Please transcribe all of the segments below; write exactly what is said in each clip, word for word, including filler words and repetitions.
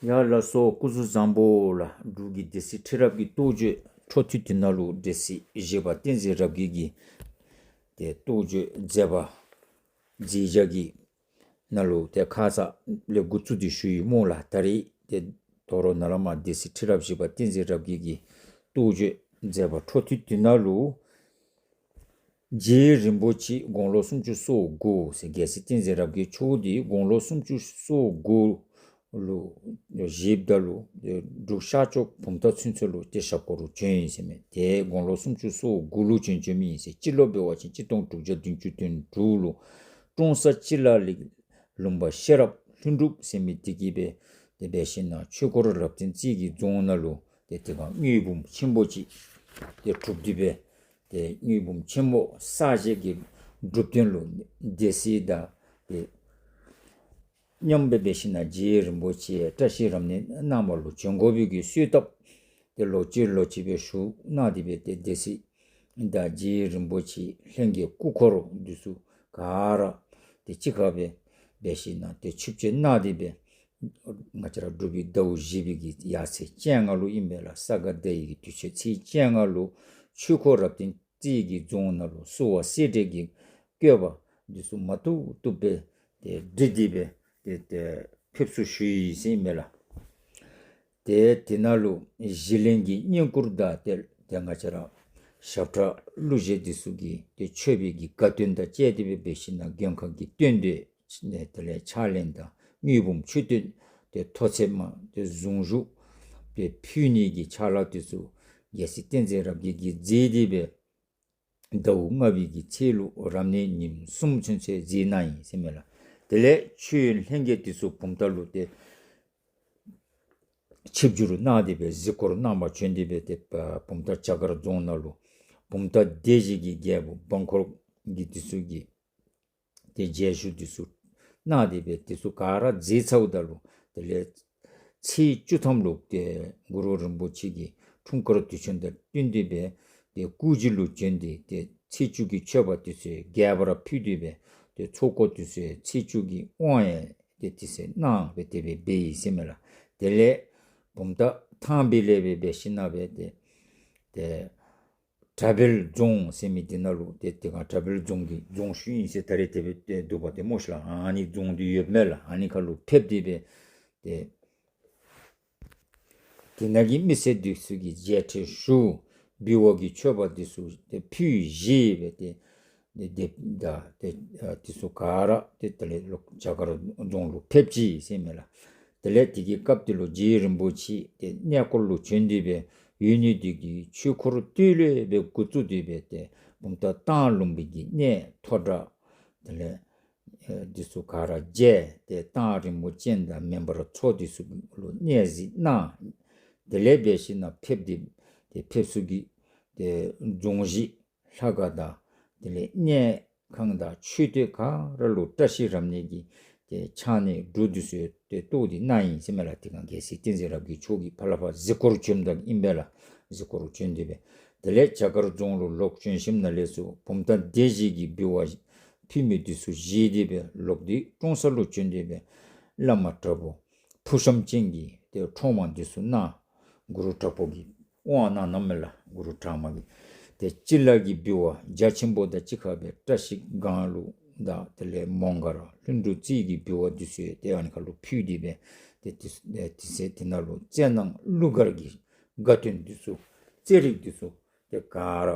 ཡ་ལགས་སོ། སྐུ་གཟུགས་བཟང་པོ་ལགས། འབྲུག་གི་སྡེ་སྲིད་ཁྲི་རབས་ཀྱི་རྟོགས་བརྗོད་འཕྲོ་མཐུད་དེ་ནང་ལུ་སྡེ་སྲིད་བཞི་པ་བསྟན་འཛིན་རབ་རྒྱས་ཀྱི་ཏེ་རྟོགས་བརྗོད་མཛད་པ་མཛད་བྱ་གི་ནང་ལུ་ཏེ་ཁ་ཙ་ལས་འགོ་བཙུགས་ཏེ་ཞུ་ཡི་སྨོ་ལགས། ད་རིས་ཏེ་དོ་རུང་ནཱ་ལས་མར་སྡེ་སྲིད་ཁྲི་རབས་བཞི་པ་བསྟན་འཛིན་རབ་རྒྱས་ཀྱི་རྟོགས་བརྗོད་མཛད་པ་འཕྲོ་མཐུད་དེ་ནང་ལུ་རྗེ་རིན་པོ་ཆེ་དགུང་ལོ་སུམ་ཅུ་སོ་དགུ་ཟེར། རྒྱལ་སྲས་བསྟན་འཛིན་རབ་རྒྱས་མཆོག་འདི་དགུང་ལོ་སུམ་ཅུ་སོ་དགུ་ལུ་བཞེསཔ་ད་ལུ་འབྲུག་ཤར་ཕྱོགས་བུམ་ཐང་ཚུན་ཚོད་ལུ་ཏེ་ཞབས་དཀོར་ལུ་བྱོན་ཡི་ཟེར་མས། ཏེ་དགུང་ལོ་སུམ་ཅུ་སོ་དགུ་ལུ་བྱོན་བྱོནམ་ཨིན་ཟེར། སྤྱི་ལོ་འབད་བ་ཅིན་གཅིག་སྟོང་དྲུག་བརྒྱ་བདུན་ཅུ་དོན་དྲུག་ལུ་ཀྲོང་གསར་སྤྱི་བླ་ལི་ལུང་པ་ཤེས་རབ་ལྷུན་གྲུབ་ཟེར་མི་འདི་གིས་སྦེ་ཏེ་འབད་ཞིན་ན་ཆོས་འཁོར་རབ་བརྟན་རྩེ་གི་རྫོང་ནང་ལུ་ཏེ་དེ་སྒང་དངུལ་འབུམ་ཆེན་པོ་ཅིག་ཏེ་གྲུབ་སྟེ་སྦེ་ཏེ་དངུལ་འབུམ་ཆེན་པོ་གསར་བཞེངས་ཀྱི་སྒྲུབ་སྡེ་ལུ་སྡེ་སྲིད་དང་ཏེ་མཉམ་སྦེ་འབད་ཞིན་ན་རྗེ་རིན་པོ་ཆེ་བཀྲ་ཤིས་རབ་གནས་གནང་བ་ལུ་བྱོན་དགོ་པའི་གི་གསོལ་བཏབ་ཏེ་ལོག་ཅི་ལོག་ཅི་སྦེ་ཞུ་གནང་སྟེ་སྦེ་ཏེ་སྡེ་སྲིད་དང་རྗེ་རིན་པོ་ཆེ་ལྷན་རྒྱས་སྐུ་འཁོར་འདི་ཚུ་ག་ར་ཏེ་གཅིག་ཁར་སྦེ་འབད་ཞིན་ན་ཏེ་ཆིབས་བསྐྱོད་གནང་སྟེ་སྦེ་ང་བཅས་ར་འབྲུག་པའི་ཟླཝ་བཞི་པའི་གི་ཡར་ཚེས་བཅོ་ལྔ་ལུ་ཨིན་པས་ལགས། ས་ག་ཟླ་བའི་གི་དུས་ཆེན་ཚེས་བཅོ་ལྔ་ལུ་ཆོས་འཁོར་རབ་བརྟན་རྩེ་གི་རྫོང་ནང་ལུ་བསུ་བ་སེར་སྦྲེང་གི་བཀོད་པ་འདི་ཚུ་མ་བཏུབ་བཏུབ་སྦེ་ཏེ་སྒྲིག་སྟེ་སྦེ་ཏེ་ཏེ་ཕེབས་བསུ་ཞུ་ཡི་ཟེར་ཨིན་མས་ལགས། ཏེ་དེ་ནང་ལུ་གཞིས་གླིང་གི་བསྙེན་བཀུར་དང་ཏེ་ཏེ་ང་བཅས་ར་ཞབས་ཁྲ་གླུ་གཞས་འདི་ཚུ་གི་ཏེ་མཆོད་པའི་གི་དགའ་སྟོན་དང་བཅས་ཏེ་སྦེ་འབད་ཞིན་ན་མགོན་ཁང་གི་སྟོན་སྡེ་ནང་དེ་ལས་ཕྱག་ལེན་དང་དངུལ་འབུམ་མཆོད་རྟེན་ཏེ་ཐོག་ཚད་མ་ཏེ་གཟུངས་གཞུག་ཏེ་ཕུལ་ནི་གི་ཕྱག་ལཱ་འདི་ཚུ་རྒྱལ་སྲས་བསྟན་འཛིན་རབ་རྒྱས་ཀྱིས་མཛད་དེ་སྦེ་ཟླཝ་ལྔ་པའི་གི་ཚེས་ལུ་རབ་གནས་ཉིནམ་གསུམ་ཚུན་ཚོད་མཛད་གནང་ཡི་ཟེར་ཨིན་མས་ལགས། དེ་ལས་ཆོས་ལྷན་རྒྱས་འདི་ཚུ་བུམ་ཐང་ལུ་ཏེ་ཆིབས་བསྒྱུར་གནང་སྟེ་སྦེ་གཟིགས་སྐོར་གནང་བར་བྱོན་ཏེ་སྦེ་ཏེ་བུམ་ཐང་བྱ་དཀར་རྫོང་ནང་ལུ་བུམ་ཐང་སྡེ་བཞི་གི་རྒྱལ་པོ་འབངས་འཁོར་གྱི་འདི་ཚུ་གིས་ཏེ་མཇལ་ཞུ་འདི་ཚུ་གནང་སྟེ་སྦེ་འདི་ཚུ་ག་ར་མཛད་ཚརཝ་ད་ལུ་དེ་ལས་ཚེས་བཅུ་ཐམ་ལུ་ཏེ་གུ་རུ་རིན་པོ་ཆེ་གི་འཁྲུངས་སྐར་དུས་ཆེན་དང་བསྟུན་ཏེ་སྦེ་ཏེ་སྐུ་བཞི་ལུ་བྱོན་ཏེ་ཏེ་ཚེས་བཅུ་གི་མཆོད་པ་འདི་ཚུ་རྒྱས་པར་ཕུལ་ཏེ་སྦེ་ཏེ་ཚོགས་འཁོར་འདི་ཚུ་ཚེས་བཅུ་གི་དབང་ཡང་ཏེ་དེ་ཚུ་གནང་སྦེ་དེ་སྦེ་འབད་ཡི་ཟེར་ཨིན་མས་ལགས། དེ་ལས་བུམ་ཐང་ཐང་སྦིས་ལས་སྦེ་འབད་ཞིན་ན་སྦེ་ཏེ་ཏེ་བྲག་བེལ་རྫོང་ཟེར་མི་འདི་ནང་ལུ་ཏེ་དེ་སྒང་བྲག་བེལ་རྫོང་གི་རྫོང་ཤུལ་ཨིན་ཟེར་ད་རེས་དེ་སྦེ་ཏེ་འདུག་པ་ཏེ་སྨོ་ཤེ་ལགས། ཨ་ནི་རྫོང་འདི་ཡོདཔ་མས་ལགས། ཨ་ནི་ཁར་ལུ་ཕེབས་ཏེ་སྦེ་ཏེ་དེ་ནང་གི་མི་སེར་འདི་ཚུ་གི་མཇལ་ཕྲད་ཞུ། འབུལ་བ་གི་མཆོད་པ་འདི་ཚུ་ཏེ་ཕུལ་བཞེས་སྦེ་ཏེ་ཏེ་དེ་ད་ཏེ་ཨ་འདི་ཚུ་ག་ར་ཏེ་དེ་ལས་ལོག་བྱ་དཀར་རྫོང་ལུ་ཕེབས་ཅི་ཟེར་ཨིན་མས་ལགས། དེ་ལས་དེ་གི་སྐབས་དེ་ལུ་རྗེ་རིན་པོ་ཆེ་ཏེ་གནས་སྐོར་ལུ་བྱོན་ཏེ་སྦེ་ཡོད་ནི་འདི་གིས་ཆོས་འཁོར་སྟོད་ལས་སྦེ་འགོ་བཙུགས་ཏེ་སྦེ་ཏེ་བུམ་ཐང་སྟག་ལུང་པའི་གི་གནས་མཐོ་དྲགས་དེ་ལས་ཨེ་འདི་ཚུ་ག་ར་མཇལ། ཏེ་སྟག་རིན་པོ་ཅན་དང་མེ་འབར་མཚོ་འདི་ཚུ་ལུ་གནས་གཟིགས་གནང་། དེ་ལས་འབད་ཞིན་ན་ཕེབས་ཏེ་ཏེ་ཕེབས་བསུ་གི་ཏེ་རྫོང་གཞི་ལྷ་ཁང་དང་དེ་ལས་གནས་ཁང་དང་མཆོད་རྟེན་ག་ར་ལུ་བཀྲ་ཤིས་རབ་གནས་ཀྱི་ཏེ་ཕྱག་ནས་འབྲུ་འདི་ཚུ་ཏེ་གཏོར་ཏེ་གནང་ཡི་ཟེར་ཨིན་མས་ལགས། དེ་སྒང་རྒྱལ་སྲས་བསྟན་འཛིན་རབ་རྒྱས་མཆོག་གིས་ཕར་ལས་ཕར་གཟིགས་སྐོར་བྱོནམ་ད་ཨིན་པས་ལགས། གཟིགས་སྐོར་བྱོན་ཏེ་སྦེ་དེ་ལས་བྱ་དཀར་རྫོང་ལུ་ལོག་བྱོན་ཞིནམ་ལས་ཚུར་བུམ་ཐང་སྡེ་བཞི་གི་འབུལ་བ་ཕུལ་མི་འདི་ཚུ་བཞེས་ཏེ་སྦེ་ལོག་སྟེ་ཀྲོང་གསར་ལུ་བྱོན་ཏེ་སྦེ་བླ་མ་དྲག་པོ་ཕུར་ཤམ་ཅན་གྱི་ཏེ་ཁྲོམ་དབང་འདི་ཚུ་གནང་། གུ་རུ་དྲག་པོ་གི་དབང་གནང་གནངམ་མས་ལགས། གུ་རུ་དྲག་དམར་གྱི་ཏེ་སྤྱི་བླ་གི་འབུལ་བ་རྒྱ་ཆེན་པོ་དང་གཅིག་ཁར་སྦེ་བཀྲ་ཤིས་སྒང་ལུ་དང་དེ་ལས་མོང་སྒར་ལྷུན་གྲུབ་རྩེ་གི་འབུལ་བ་འདི་ཚུ་ཏེ་ཨ་ནི་ཁར་ལུ་ཕུལ་ཏེ་སྦེ་ཏེ་དེ་ཚུ་ཏེ་དེ་ཚུ་དེ་ནང་ལུ་རྩེ་ནང་གླུ་གར་གྱི་དགའ་སྟོན་འདི་ཚུ་རྩེད་རིགས་འདི་ཚུ་ཏེ་ག་ར་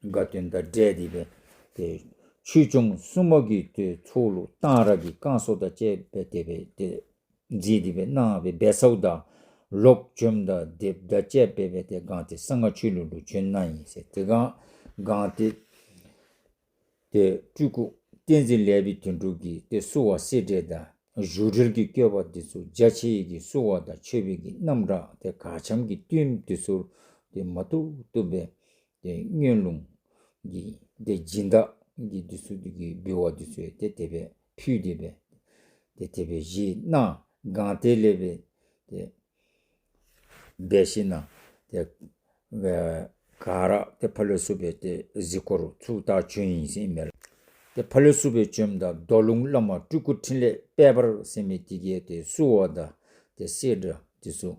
དགའ་སྟོན་དང་འབྲེལ་ཏེ་སྦེ་ཏེ་ཆོས་སྐྱོང་སྲུང་མ་གི་ཏེ་ཚོགས་ལུ་གཏང་རག་གི་བསྐང་གསོ་དང་བཅས་པ་དེ་སྦེ་ཏེ་མཛད་དེ་སྦེ་གནང་སྦེ་འབད་ཚརཝ་ད་ལོག་བྱོནམ་ད་སྡེབ་དང་བཅས་པ་སྦེ་ཏེ་སྒང་སྟེང་གསང་སྔགས་ཆོས་གླིང་ལུ་བྱོན་གནང་ཡི་ཟེར། དེ་སྒང་སྒང་སྟེང་ཏེ་སྤྲུལ་སྐུ་བསྟན་འཛིན་ལེགས་པའི་དོན་གྲུབ་ཀྱིས་ཏེ་བསུ་བ་སེར་སྦྲེང་དང་བཞུགས་གྲལ་གྱི་བཀོད་པ་འདི་ཚུ་རྒྱ་ཆེ་གི་བསུ་བ་དང་མཆོད་པའི་གི་རྣམ་གྲངས་ཏེ་གར་འཆམ་གྱི་བསྟུན་འདི་ཚུ་ཏེ་མ་བཏུབ་བཏུབ་སྦེ་ཏེ་སྔོན་ལུང་གི་ཏེ་སྦྱིན་བདག་གི་འདི་ཚུ་གི་འབུལ་བ་འདི་ཚུ་ཏེ་དེ་སྦེ་ཕུལ་ཏེ་སྦེ་ཏེ་དེ་སྦེ་བཞེས་གནང་། སྒང་སྟེང་ལས་སྦེ་ཏེ་འབད་ཞིན་ན་ཏེ་ཨེ་ག་ར་ཏེ་ཕར་ལས་ཚུར་སྦེ་ཏེ་གཟིགས་སྐོར་ཚུར་ལྟ་བྱོན་ཡི་ཟེར་ཨིན་མས་ལགས། ཏེ་ཕར་ལས་ཚུར་སྦེ་བྱོནམ་ད་རྡོར་ལུང་བླ་མ་སྤྲུལ་སྐུ་འཕྲིན་ལས་དཔལ་འབར་ཟེར་མི་དེ་གིས་ཏེ་བསུ་བ་དང་ ཏེ་གསེར་སྒྲ་འདི་ཚུ་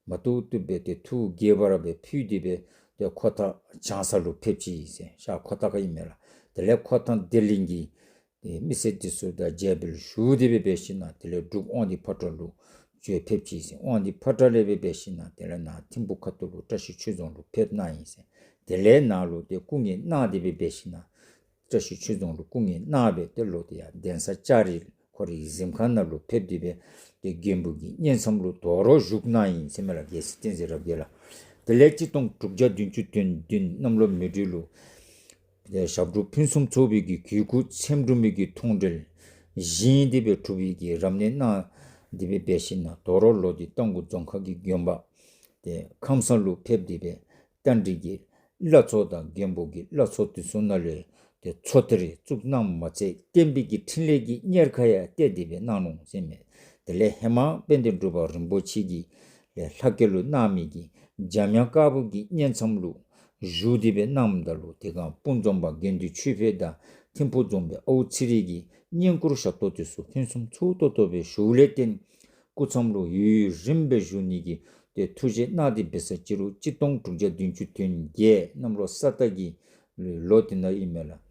མ་བཏུབ་བཏུབ་སྦེ་ཏེ་ཐུགས་དགྱེས་པ་ར་སྦེ་ཕུལ་ཏེ་སྦེ་ཏེ་ཁོ་ཐང་བྱང་ས་ལུ་ཕེབས་ཅི་ཟེར། ཤར་ཁོ་ཐང་ཁ་ཨིན་མས་ལགས། དེ་ལས་ཁོ་ཐང་བདེ་གླིང་གི་ཏེ་མི་སེར་འདི་ཚུ་དང་མཇལ་འཕེལ་ཞུ་སྟེ་སྦེ་འབད་ཞིན་ན་དེ་ལས་འབྲུག་དབང་འདུས་ཕོ་བྲང་ལུ་བྱོན་ཕེབས་ཅི་ཟེར། དབང་འདུས་ཕོ་བྲང་ལས་སྦེ་འབད་ཞིན་ན་དེ་ལས་ནཱ་ཐིམ་ཕུག་ཁ་ཐུག་ལུ་བཀྲ་ཤིས་ཆོས་རྫོང་ལུ་ཕེབས་གནང་ཡི་ཟེར། དེ་ལས་ནཱ་ལུ་ཏེ་སྐུ་ངལ་གནང་སྟེ་སྦེ་འབད་ཞིན་ན་བཀྲ་ཤིས་ཆོས་རྫོང་ལུ་སྐུ་ངལ་གནང་སྦེ་ཏེ་ལོག་སྟེ་ཡར་གདན་ས་ལྕགས་རི་ཁོ་རའི་གཟིམ་ཁང་ནང་ལུ་ཕེབས་ཏེ་སྦེ་ཏེ་མགོན་པོ་གི་བསྙེན་མཚམས་ལུ་དོ་རུང་བཞུགས་གནང་ཡི་ཟེར་མས་ལགས། རྒྱལ་སྲས་བསྟན་འཛིན་རབ་རྒྱས་ལགས། དེ་ལས་གཅིག་སྟོང་དྲུག་བརྒྱ་བདུན་ཅུ་དོན་བདུན་གནམ་ལོ་མེ་སྦྲུལ་ལོ། ཏེ་ཞབས་དྲུང་ཕུན་སུམ་ཚོགས་པའི་གི་གོས་སྐུ་ཚེམ་དྲུབ་མའི་གི་མཐོང་གྲོལ་བཞེངས་ཏེ་སྦེ་གྲུབ་པའི་གི་རབ་གནས་གནང་སྟེ་སྦེ་འབད་ཞིན་ན་དོ་རུང་ལོག་སྟེ་རྟ་མགོ་རྫོང་ཁག་གི་དགོན་པ་ཏེ་ཁམས་སངས་ལུ་ཕེབས་ཏེ་སྦེ་རྟ་མགྲིན་གྱི་བླ་མཚོ་དང་མགོན་པོ་གི་བླ་མཚོ་དེ་ཚུ་ནང་ལས་ཏེ་མཚོ་གཏེར་བཙུགས་གནངམ་མ་ཚད་བསྟན་པའི་གི་འཕྲིན་ལས་ཀྱི་གཉེར་ཁ་ཡང་གཏད་དེ་སྦེ་གནང་ནུག་ཟེར་མས། དེ་ལས་ཧེ་མ་དཔལ་ལྡན་འབྲུག་པ་རིན་པོ་ཆེ་གིས་ལས་ལྷ་སྐལ་ལུ་གནང་མི་གི་འཇམ་དབྱངས་དཀར་པོ་གི་བསྙེན་མཚམས་ལུ་བཞུགས་ཏེ་སྦེ་གནངམ་ད་ལུ་དེ་སྒང་སྤུངས་རྫོང་པ་དགེ་འདུན་ཆོས་འཕེལ་དང་ཐིམ་ཕུག་རྫོང་དཔོན་ཨའུ་ཚེ་རིང་གི་བསྙེན་བཀུར་ཞབས་ཏོག་དེ་ཚུ་ཕུན་སུམ་ཚོགས་ཏོག་ཏོ་སྦེ་ཞུཝ་ལས་བརྟེན་སྐུ་མཚམས་ལུ་ཡུན་རིངམོ་སྦེ་བཞུགས་ནི་གི་ཏེ་ཐུགས་བཞེད་གནང་སྟེ་འབད་ས་ཅིག་རུང་གཅིག་སྟོང་དྲུག་བརྒྱ་བདུན་ཅུ་དོན་བརྒྱད་གནམ་ལོ་ས་རྟ་གི་ལོ་དེ་ནང་ཨིན་མས་ལགས།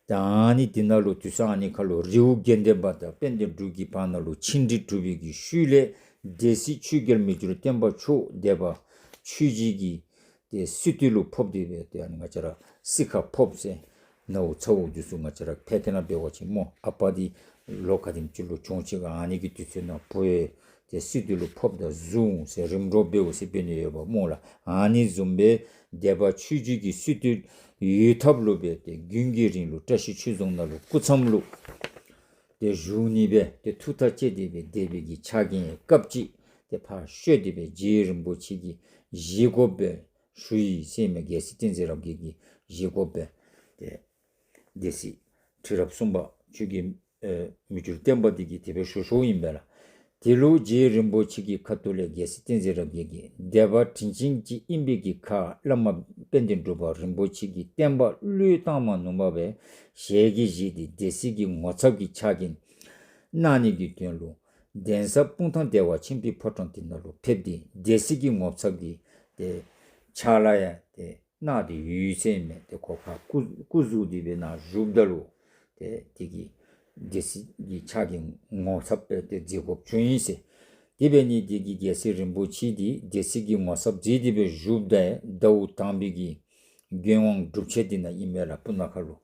ད་ཨ་ནི་དེ་ནང་ལུ་དུས་ཚོད་ཨ་ནི་ཁར་ལུ་རི་བོ་དགེ་ལྡན་པ་དང་དཔལ་ལྡན་འབྲུག་གི་བར་ན་ལུ་ཆིངས་འགྲིག་གྲུབ་པའི་གི་ཤུལ་ལས་སྡེ་སྲིད་ཆོས་རྒྱལ་མི་འགྱུར་བརྟན་པ་མཆོག་སྡེ་པ་ཆོས་རྗེ་གི་ཏེ་སི་ཏུ་ལུ་ཕོགཔ་དེ་སྦེ་ཏེ་ཨ་ནི་ང་བཅས་ར་སི་ཁ་ཕོགཔ་ཟེར་ནཝ་ཚཝ་འདི་ཚུ་ང་བཅས་ར་ཕལ་སྐད་ནང་འབད་བ་ཅིན་སྨོ། ཨ་པ་འདི་ལོ་ག་དེམ་ཅིག་ལུ་བྱུང་ཅི་ག་ཨ་ནི་གི་དུས་ཚོད་ནང་བུ་ཡང་ཏེ་སི་ཏུ་ལུ་ཕོགཔ་ད་བཟུང་ཟེར་རིམ་གྲོ་འབདཝ་ཟེར་འབད་ནི་ཡོདཔ་སྨོ་ལགས། ཨ་ནི་བཟུམ་སྦེ་སྡེ་པ་ཆོས་རྗེ་གི་སི་ཏུ་ཡོད་ཐབས་ལུ་སྦེ་ཏེ་དགུན་གྱི་རིང་ལུ་བཀྲ་ཤིས་ཆོས་རྫོང་ནང་ལུ་སྐུ་མཚམས་ལུ་ཏེ་བཞུགས་ནི་སྦེ་ཏེ་ཐུགས་ཐག་བཅད་དེ་སྦེ་སྡོད་པའི་གི་ཆ་རྐྱེན་སྐབས་ཅིག་ཏེ་ཕར་བཤོལ་ཏེ་སྦེ་རྗེ་རིན་པོ་ཆེ་གི་བཞེས་སྒོ་སྦེ་ཞུ་ཡི་ཟེར་མས། རྒྱལ་སྲས་བསྟན་འཛིན་རབ་རྒྱས་ཀྱི་བཞེས་སྒོ་སྦེ་ཏེ་སྡེ་སྲིད་ཁྲི་རབས་གསུམ་པ་ཆོས་རྒྱལ་ཨེ་མི་འགྱུར་བརྟན་པ་འདི་གིས་དེ་སྦེ་ཞུ་ཞུཝ་ཨིན་པས་ལགས། དེ་ལུ་རྗེ་རིན་པོ་ཆེ་གི་ཁ་ཐུག་ལས་རྒྱལ་སྲས་བསྟན་འཛིན་རབ་རྒྱས་ཀྱིས་སྡེ་པ་དྲིན་ཅན་ཅིག་ཨིན་པའི་གི་ཁར་བླ་མ་དཔལ་ལྡན་འབྲུག་པ་རིན་པོ་ཆེ་གི་བསྟན་པ་བློས་བཏང་མ་ནུམ་པར་སྦེ་ཞལ་གྱིས་བཞེས་ཏེ་སྡེ་སྲིད་ཀྱི་ངོ་ཚབ་ཀྱི་ཕྱག་འགན་གནང་ནི་གི་དོན་ལུ་གདན་ས་སྤུངས་ཐང་བདེ་བ་ཆེན་པོའི་ཕོ་བྲང་དེ་ནང་ལུ་ཕེབས་ཏེ་སྡེ་སྲིད་ཀྱི་ངོ་ཚབ་ཀྱི་ཏེ་ཕྱག་ལཱ་ཡང་ཏེ་གནང་སྟེ་ཡོད་ཟེར་མས། ཏེ་ཁོ་ཕར་སྐུ་སྐུ་ཟུར་དེ་སྦེ་ནཱ་བཞུགསཔ་ད་ལུ་ཏེ་དེ་གི་སྡེ་སྲིད་ཀྱི་ཕྱག་འགན་ངོ་ཚབ་སྦེ་ཏེ་མཛད་དགོཔ་བྱུང་ཡི་ཟེར། དེ་འབད་ནི་དེ་གིས་རྒྱལ་སྲས་རིན་པོ་ཆེ་འདི་སྡེ་སྲིད་ཀྱི་ངོ་ཚབ་མཛད་དེ་སྦེ་བཞུགསཔ་ད་ཟླཝ་དང་པའི་གི་མགོན་དབང་སྒྲུབ་ཆེན་འདི་ནང་ཨིན་མས་ལགས། སྤུ་ན་ཁ་ལུ།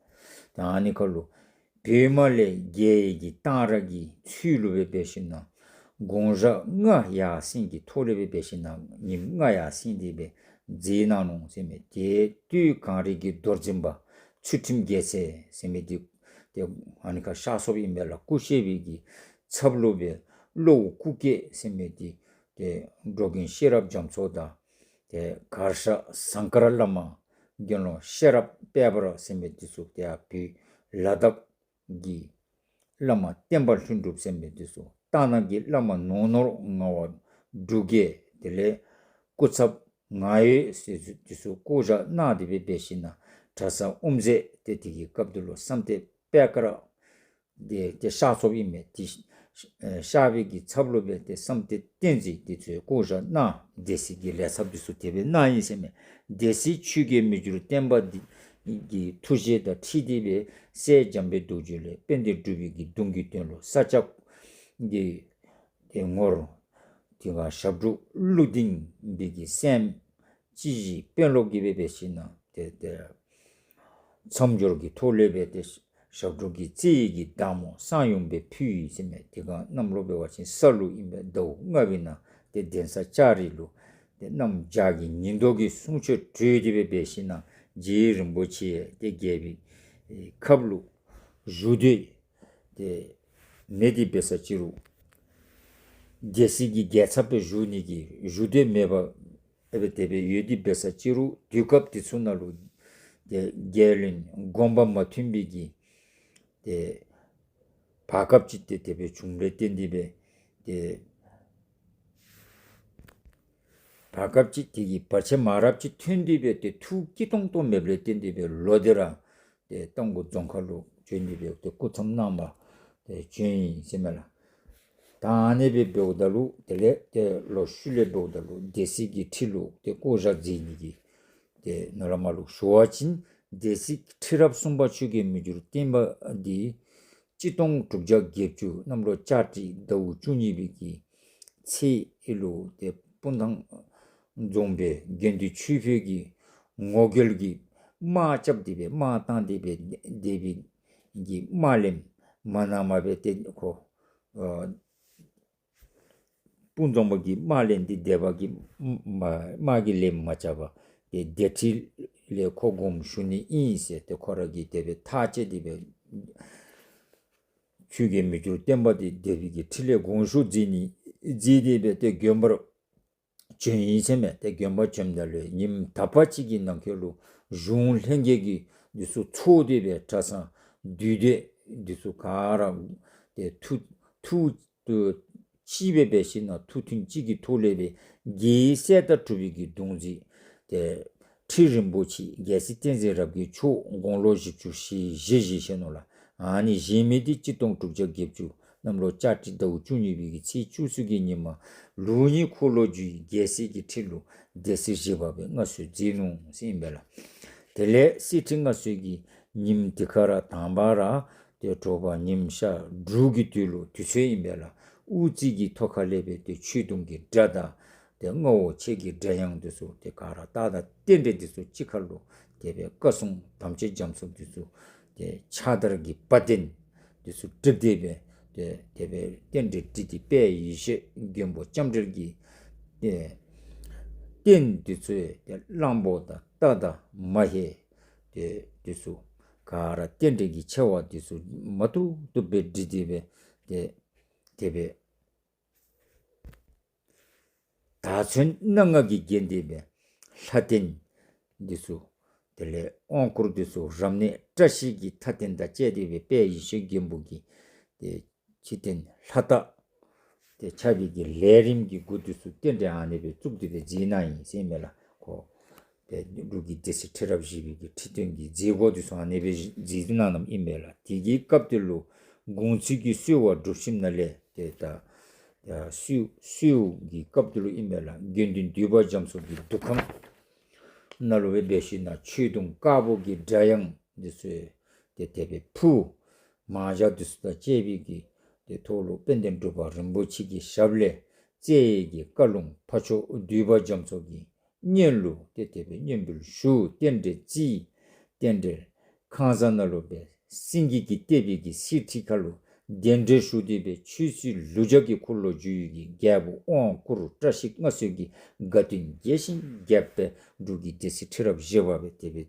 ད་ཨ་ནི་ཁར་ལུ་བོད་དམག་ལས་རྒྱལ་བའི་གི་གཏང་རག་གི་ཚུལ་ལུ་སྦེ་འབད་ཞིན་ན་དགུང་ཞག་ལྔ་ཡར་སེང་གི་ཐོག་ལས་སྦེ་འབད་ཞིན་ན་ཉིནམ་ལྔ་ཡར་སེང་སྟེ་སྦེ་མཛད་གནང་ནུག་ཟེར་མས། དེ་དུས་གངས་རི་གི་རྡོར་འཛིན་པ་ཚུལ་ཁྲིམས་རྒྱལ་མཚན་ཟེར་མི་འདི་ཏེ་ཨ་ནི་ཁར་གཤགས་སོཔ་ཨིན་པས་ལགས། སྐུ་གཤེགས་པའི་གི་ཚབ་ལུ་སྦེ་བློ་བོ་སྐུ་སྐྱེ་ཟེར་མི་འདི་ཏེ་འགྲོ་མགོན་ཤེས་རབ་རྒྱ་མཚོ་དང་ཏེ་གར་ཞ་ཟངས་དཀར་བླ་མ་དགེ་སློང་ཤེས་རབ་དཔལ་འབར་ཟེར་མི་འདི་ཚུ་ཏེ་ཡར་བོད་ལ་དྭགས་ཀྱི་བླ་མ་བསྟན་པ་ལྷུན་གྲུབ་ཟེར་མི་འདི་ཚུ་རྟ་ནག་གི་བླ་མ་ནོར་ནོར་ངག་དབང་འབྲུག་རྒྱས་དེ་ལས་སྐུ་ཚབ་ང་ཡོད་ཟེར་འདི་ཚུ་བསྐོ་བཞག་གནང་སྟེ་སྦེ་འབད་ཞིན་ན་གྲྭ་ཚང་དབུ་མཛད་ཏེ་དེ་གི་སྐབས་དེ་ལུ་བསམ་གཏན་པད་དཀར་ཏེ་ཏེ་གཤགས་སོཔ་ཨིན་མས། ཏེ་ཨེ་གཤགས་པའི་གི་ཚབ་ལུ་སྦེ་ཏེ་བསམ་གཏན་བསྟན་འཛིན་འདི་ཚུ་བསྐོ་བཞག་གནང་། སྡེ་སྲིད་ཀྱི་ལས་ཚབ་འདི་ཚུ་དེ་སྦེ་གནང་ཡི་ཟེར་མས། སྡེ་སྲིད་ཆོས་རྒྱལ་མི་འགྱུར་བརྟན་པ་འདི་གི་ཐུགས་བཞེད་དང་འཁྲིལ་ཏེ་སྦེ་སྲས་འཇམ་དཔལ་རྡོ་རྗེ་ལས་དཔལ་ལྡན་འབྲུག་པའི་གི་གདུང་གི་དོན་ལུ་ས་སྐྱ་གི་ཏེ་ངོར་དེ་སྒང་ཞབས་དྲུང་ཀླུ་ལྡིང་པའི་གི་སྲསམོ་སྤྱི་གཞི་དཔོན་སློབ་ཀྱིས་སྦེ་འབད་ཞིན་ན་ཏེ་ཏེ་མཚམས་སྦྱོར་གྱི་ཐོག་ལས་སྦེ་ཏེ་ཞབས་དྲུང་གི་རྩེ་ཡི་གི་བདག་མོ་གསང་ཡུམ་སྦེ་ཕུལ་ཡི་ཟེར་མས། དེ་སྒང་གནམ་ལོ་འབད་བ་ཅིན་ས་ལུག་ཨིན་པས། ཟླཝ་ལྔ་པའི་ནང་ཏེ་གདན་ས་ལྕགས་རི་ལུ་ཏེ་གནམ་བྱཱར་གྱི་ཉིན་ལྡོག་གི་གསུང་ཆོས་གྲོལ་ཏེ་སྦེ་འབད་ཞིན་ན་རྗེ་རིན་པོ་ཆེ་ཏེ་རྒྱལ་པོའི་ཁབ་ལུ་བཞུགས་སྡོད་ཏེ་མེད་དེ་འབད་ས་ཅིག་རུང་སྡེ་སྲིད་ཀྱི་རྒྱལ་ཚབ་སྦེ་བཞུགས་ནི་གི་བཞུགས་སྡོད་མེད་པར་ཨེ་སྦེ་དེ་སྦེ་ཡོད་དེ་འབད་ས་ཅིག་རུང་དུས་སྐབས་དེ་ཚུ་ནང་ལུ་ཏེ་རྒྱལ་བློན་དགོངས་པ་མ་མཐུན་པའི་གི་ཏེ་བར་སྐབས་ཅིག་ཏེ་དེ་སྦེ་བྱུངམ་ལས་བརྟེན་ཏེ་སྦེ་ཏེ་བར་སྐབས་ཅིག་དེ་གི་བར་ཆད་མ་རབས་ཅིག་ཐོན་ཏེ་སྦེ་ཏེ་ཐུགས་སྐྱིད་ཏོང་ཏོ་མེདཔ་ལས་བརྟེན་ཏེ་སྦེ་ལོག་སྟེ་ར་ཏེ་རྟ་མགོ་རྫོང་ཁག་ལུ་བྱོན་ཏེ་སྦེ་ཏེ་སྐུ་མཚམས་གནང་བར་ཏེ་བྱོན་ཡི་ཟེར་མས་ལགས། ད་ཨ་ནི་སྦེ་འབདཝ་ད་ལུ་དེ་ལས་ཏེ་ལོག་ཤུལ་ལས་འབདཝ་ད་ལུ་སྡེ་སྲིད་ཀྱི་ཁྲི་ལུ་ཏེ་བསྐོ་བཞག་མཛད་ནི་གི་ཏེ་ནཱ་ལས་མར་ལུ་ཞུ་བ་ཅིན་སྡེ་སྲིད་ཁྲི་རབས་གསུམ་པ་ཆོས་རྒྱལ་མི་འགྱུར་བརྟན་པ་འདི་གཅིག་སྟོང་དྲུག་བརྒྱ་བརྒྱད་ཅུ་གནམ་ལོ་ལྕགས་སྤྲེལ་ཟླཝ་བཅུ་གཉིས་པའི་གི་ཚེས་ལུ་ཏེ་སྤུངས་ཐང་རྫོང་དཔོན་དགེ་འདུན་ཆོས་འཕེལ་གྱིས་ངོ་རྒོལ་གྱི་དམག་རྐྱབ་སྟེ་སྦེ་དམག་བཏང་སྟེ་སྦེ་སྡེ་པའི་གི་དམག་ལེན་མ་གནངམ་སྦེ་ཏེ་ཁོ་ཨ་སྤུངས་རྫོང་དཔོན་གྱི་དམག་ལེན་འདི་སྡེ་པ་གི་དམག་གིས་ལེན་མ་རྐྱབ་པར་ཏེ་སྡེ་ཁྲི་ལས་ཁོ་དགོངསམ་ཞུ་ནི་ཨིན་ཟེར་ཏེ་ཁོ་ར་གིས་དེ་སྦེ་ཐག་བཅད་དེ་སྦེ་ཆོས་རྒྱལ་མི་འགྱུར་བརྟན་པ་འདི་སྡེ་པའི་གི་ཁྲི་ལས་དགོངས་ཞུ་མཛད་ནི་མཛད་དེ་སྦེ་ཏེ་དགོན་པར་བྱོན་ཡི་ཟེར་མས། ཏེ་དགོན་པར་བྱོནམ་ད་ལུ་ཉིནམ་དག་པ་ཅིག་གི་ནང་འཁོད་ལུ་གཞུང་ལྷན་རྒྱས་ཀྱིས་འདི་ཚུ་ཚོགས་ཏེ་སྦེ་གྲྭ་ཚང་འདུས་སྡེ་འདི་ཚུ་ག་ར་ཏེ་ཐུགས་ཐུགས་གཅིག་སྦེ་འབད་ཞིན་ན་ཐུགས་མཐུན་གཅིག་གི་ཐོག་ལས་སྦེ་རྒྱལ་སྲས་དང་གྲུབ་པའི་གི་གདུང་འཛིན་ཏེ་ཁྲི་རིན་པོ་ཆེ་རྒྱལ་སྲས་བསྟན་འཛིན་རབ་རྒྱས་མཆོག་དགུང་ལོ་བཞི་བཅུ་ཞེ་བཞི་བཞེས་ཞིནམ་ལས་ཨ་ནི་བཞེས་མི་འདི་གཅིག་སྟོང་དྲུག་བརྒྱ་བརྒྱད་ཅུ་གནམ་ལོ་ལྕགས་སྤྲེལ་ཟླཝ་བཅུ་གཉིས་པའི་གི་ཚེས་བཅུ་གསུམ་གྱི་ཉིནམ་ལུགས་གཉིས་འཁོར་ལོ་བསྒྱུར་རྒྱལ་སྲས་ཀྱི་ཁྲི་ལུ་སྡེ་སྲིད་བཞི་པ་སྦེ་མངའ་གསོལ་མཛད་ནུག་ཟེར་ཨིན་པས་ལགས། དེ་ལས་གསེར་ཁྲི་མངའ་གསོལ་གྱི་ཉིནམ་འདི་ཁར་དང་པ་ར་ཏེ་དྲོ་པ་ཉིམ་ཤར་འབྲུག་གི་དུས་ལུ་དུས་ཚོད་ཨིན་པས་ལགས། དབུ་རྩེ་གི་ཐོག་ཁ་ལས་སྦེ་ཏེ་ཆོས་དུང་གི་སྒྲ་དང་ཏེ་རྔ་བོ་ཆེ་གི་སྒྲ་དབྱངས་འདི་ཚུ་ཏེ་ག་ར་རྟགས་དང་རྟེན་འབྲེལ་འདི་ཚུ་གཅིག་ཁར་ལུ་དེ་སྦེ་བཀའ་སྲུང་དམ་ཅན་རྒྱ་མཚོ་འདི་ཚུ་ཏེ་ཕྱག་དར་གྱི་བ་དན་འདི་ཚུ་བསྒྲིགས་ཏེ་སྦེ་ཏེ་དེ་སྦེ་རྟེན་འབྲེལ་འགྲིགས་ཏེ་དཔལ་ཡེ་ཤེས་མགོན་པོ་ལྕམ་དྲལ་གྱི་ཏེ་རྟེན་འདི་ཚུ་ཏེ་གླང་པོ་དང་སྟག་དང་མ་ཧེ་ཏེ་འདི་ཚུ་ག་ར་རྟེན་འབྲེལ་གྱི་ཆེ་བ་འདི་ཚུ་མ་ཐུབ་ཐུབ་སྦེ་བསྒྲིགས་ཏེ་སྦེ་ཏེ་དེ་སྦེ་དར་ཚོན་སྣ་ལྔ་གིས་བརྒྱན་ཏེ་སྦེ་ལྷ་རྟེན་འདི་ཚུ་དེ་ལས་དབང་བསྐུར་འདི་ཚུ་རབ་གནས་བཀྲ་ཤིས་ཀྱི་མཐའ་རྟེན་དང་བཅས་ཏེ་སྦེ་དཔལ་ཡེ་ཤེས་མགོན་པོ་གི་ཏེ་ཕྱི་རྟེན་ལྷ་རྟ་ཏེ་ཁྱབ་པའི་གི་ལས་རིམ་གྱི་སྒོ་འདི་ཚུ་རྟེན་འབྲེལ་ཨ་ནི་སྦེ་བཙུགས་ཏེ་སྦེ་མཛད་གནང་ཡི་ཟེར་ཨིན་མས་ལགས། ཁོ་ཏེ་འབྲུག་གི་སྡེ་སྲིད་ཁྲི་རབས་བཞི་པའི་གི་ཁྲི་སྟོན་གྱི་མཛད་སྒོ་འདི་ཚུ་ཨ་ནི་སྦེ་མཛད་གནང་གནངམ་ཨིན་མས་ལགས། དེ་གི་སྐབས་དེ་ལུ་དགོངས་ཚུལ་གྱི་གསོལ་བ་སྒྲུབ་ཞིནམ་ལས་ཏེ་ད་ཡ་གསོལ་གསོལ་གྱི་སྐབས་དེ་ལུ་ཨིན་མས་ལགས། དགེ་འདུན་འདུས་པ་རྒྱ་མཚོ་གི་འདུ་ཁང་ནང་ལུ་སྦེ་འབད་ཞིན་ན་ཆོས་དུང་དཀར་པོ་གི་སྒྲ་དབྱངས་འདི་ཚུ་ཏེ་དེ་སྦེ་ཕུ་མང་ཇ་འདི་ཚུ་དང་བཅས་པའི་གི་ཏེ་ཐོག་ལུ་དཔལ་ལྡན་འབྲུག་པ་རིན་པོ་ཆེ་གི་ཞབས་ལས་བསྩལ་ཡས་ཀྱི་བཀའ་ལུང་ཕ་ཆོས་འདུས་པ་རྒྱ་མཚོ་གི་སྙན་ལུ་ཏེ་དེ་སྦེ་སྙན་འབུལ་ཞུ། རྟེན་འབྲེལ་བརྩི། རྟེན་འབྲེལ་ཁང་བཟང་ནང་ལུ་སྦེ་སེང་གེ་གིས་བཏེགས་པའི་གི་གསེར་ཁྲི་ཁར་ལུ་གདན་འདྲེན་ཞུ་སྟེ་སྦེ་ཆོས་སྲིད་ལུ་ཕྱག་གི་འཁོར་ལོ་བསྒྱུར་ཡས་ཀྱི་རྒྱལ་པོ་དབང་བསྐུར་བཀྲ་ཤིས་མངའ་གསོལ་གྱི་དགའ་སྟོན་རྒྱས་ཤིང་རྒྱས་པ་སྦེ་འབྲུག་གི་སྡེ་སྲིད་ཁྲི་རབས་བཞི་པ་སྦེ་དེ་སྦེ་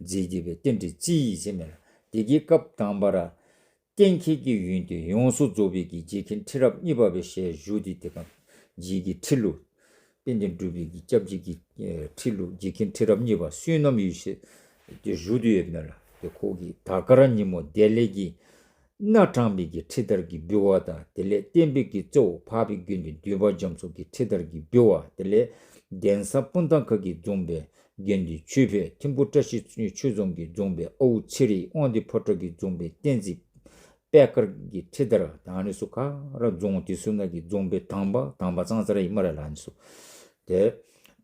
མཛད་དེ་སྦེ་རྟེན་འབྲེལ་བརྩི་ཡི་ཟེར་མས་ལགས། དེ་གི་སྐབས་དང་པ་ར་གཏན་འཁེལ་གྱི་ཡོན་ཏན་ཡོངས་སུ་རྫོགས་པའི་གི་རྗེ་མཁན་ཁྲི་རབས་གཉིས་པ་སྦེ་ཞལ་བཞུགས་ཏེ་དེ་ཁར་རྗེ་གི་ཁྲི་ལུ་དཔལ་ལྡན་འབྲུག་པའི་གི་སྐྱབས་རྗེ་གི་ཨེ་ཁྲི་ལུ་རྗེ་མཁན་ཁྲི་རབས་གཉིས་པ་བསོད་ནམས་འོད་ཟེར་དེ་བཞུགས་ཏེ་ཡོདཔ་ཨིན་ལགས། ཏེ་ཁོ་གིས་དར་དཀར་ཉིན་མོ་བདེ་ལེགས་ཀྱི་སྣ་དྲངས་པའི་གི་ཁྲི་དར་གྱི་འབུལ་བ་དང་དེ་ལས་བསྟན་པའི་གི་གཙོ་བོ་འཕགས་པའི་དགེ་འདུན་འདུས་པ་རྒྱ་མཚོ་གི་ཁྲི་དར་གྱི་འབུལ་བ་དེ་ལས་གདན་ས་སྤུངས་ཐང་ཁ་གི་རྫོང་དཔོན་དགེ་འདུན་ཆོས་འཕེལ་ཐིམ་ཕུ་བཀྲ་ཤིས་ཆོས་རྫོང་གི་རྫོང་དཔོན་ཨའུ་ཚེ་རིང་དབང་འདུས་ཕོ་བྲང་གི་རྫོང་དཔོན་བསྟན་འཛིན་པད་དཀར་གྱི་ཁྲི་དར་དང་ཨ་ནི་ཚུ་ག་ར་རྫོང་དེ་ཚུ་ནང་གི་རྫོང་དཔོན་དང་པ་དང་པ་ཙང་ཙ་ར་ཨིན་སྨ་རེ་ལགས། ཨ་ནི་ཚུ་ཏེ་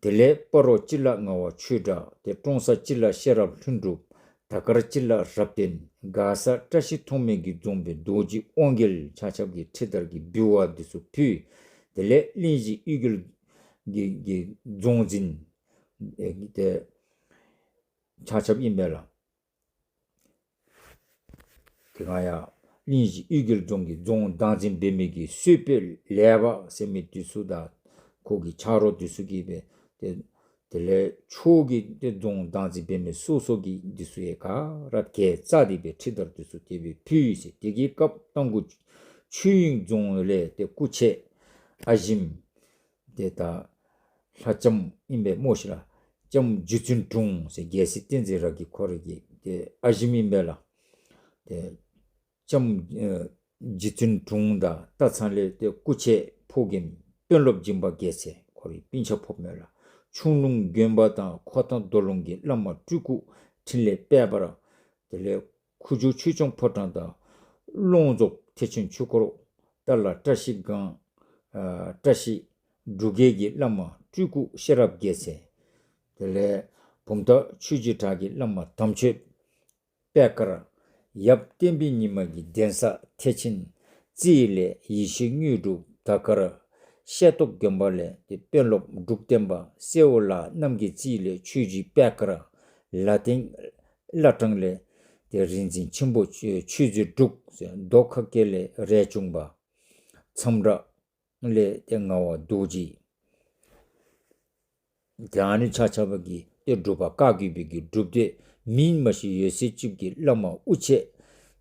དེ་ལས་སྤ་རོ་སྤྱི་བླ་ངག་དབང་ཆོས་གྲགས་ཏེ་ཀྲོང་གསར་སྤྱི་བླ་ཤེས་རབ་ལྷུན་གྲུབ་དར་དཀར་སྤྱི་བླ་རབ་བརྟན་མགར་ས་བཀྲ་ཤིས་མཐོང་སྨོན་གྱི་རྫོང་དཔོན་རྡོ་རྗེ་དབང་རྒྱལ་ཆ་ཁྱབ་ཀྱི་ཁྲི་དར་གྱི་འབུལ་བ་འདི་ཚུ་ཕུལ། དེ་ལས་གླིང་བཞི་གཡུལ་རྒྱལ་གྱི་གི་རྫོང་འཛིན་ཨེ་ཏེ་ཆ་ཁྱབ་ཨིན་པས་ལགས། དེ་སྒང་ཡང་གླིང་བཞི་གཡུལ་རྒྱལ་རྫོང་གི་རྫོང་བདག་འཛིན་འབད་མི་གི་གསོལ་དཔོན་ལེགས་པ་ཟེར་མི་འདི་ཚུ་དང་ཁོ་གི་ཆ་རོགས་འདི་ཚུ་གིས་སྦེ་ཏེ་དེ་ལས་ཕྱོགས་ཀྱི་ཏེ་རྫོང་བདག་འཛིན་འབད་མི་སོ་སོ་གི་འདི་ཚུ་ཡང་ག་ར་གྱལ་བཙགས་ཏེ་སྦེ་ཁྲི་དར་འདི་ཚུ་དེ་སྦེ་ཕུལ་ཡི་ཟེར། དེ་གི་སྐབས་རྟ་མགོ་ཆོས་དབྱིངས་རྫོང་ལས་ཏེ་སྐུ་མཆེད་ཨ་ཞིམ་ཏེ་ད་ལྷ་ལྕམ་ཨིན་པས་སྨོ་ཤིག་ལགས། ལྕམ་རྗེ་བཙུན་དྲུང་ཟེར་རྒྱལ་སྲས་བསྟན་འཛིན་རབ་རྒྱས་ཁོ་ར་གི་ཏེ་ཨ་ཞིམ་ཨིན་པས་ལགས། ཏེ་ལྕམ་ཨེ་རྗེ་བཙུན་དྲུང་དང་སྟག་ཚང་ལས་ཏེ་སྐུ་མཆེད་ཕོ་རྒནམ་དཔོན་སློབ་སྦྱིན་པ་རྒྱལ་མཚན་ཁོ་རའི་སྤུན་ཆ་ཕོགཔ་མས་ལགས། ཆུང་ལུང་དགོན་པ་དང་ཁོ་ཐང་རྡོ་ལུང་གི་བླ་མ་སྤྲུལ་སྐུ་འཕྲིན་ལས་དཔལ་འབར་དེ་ལས་ཁུ་བྱུག་ཆོས་སྐྱོང་ཕོ་བྲང་དང་ཀློང་རྫོགས་ཐེག་ཆེན་ཆོས་འཁོར་ ཏཱ་ལ་བཀྲ་ཤིས་སྒང་ཨ་བཀྲ་ཤིས་འབྲུག་རྒྱལ་གྱི་བླ་མ་སྤྲུལ་སྐུ་ཤེས་རབ་རྒྱལ་མཚན། དེ་ལས་བུམ་ཐང་ཆོས་རྗེ་བྲག་གི་བླ་མ་དམ་ཆོས་པད་དཀར། ཡབ་བསྟན་པའི་ཉི་མ་གི་གདན་ས་ཐེག་ཆེན་རྩེ་ལས་ཡེ་ཤེས་དངོས་གྲུབ་དར་དཀར། ཤེལ་ཏོག་དགོན་པ་ལས་ཏེ་དཔོན་སློབ་འབྲུག་བསྟན་པ། སེའུ་ལ་རྣམ་རྒྱལ་རྩེ་ལས་ཆོས་རྗེ་པད་དཀར། ལ་སྟེང་བླ་བྲང་ལས་ཏེ་རིག་འཛིན་ཆེན་པོ་ཆོས་མཛོད་འབྲུག། མདོ་ཁ་སྐད་ལས་རས་ཆུང་པ། མཚམས་བྲག་ལས་ཏེ་ངག་དབང་རྡོ་རྗེ། ཏེ་ཨ་ནི་ཆ་ཁྱབ་ཀྱིས་ཏེ་སྒྲུབ་པ་བཀའ་བརྒྱུད་པའི་གི་སྒྲུབ་སྡེ་མིང་མ་ཤེས་ཡོད་ཚད་ཅིག་གི་བླ་མ་དབུ་ཆེ་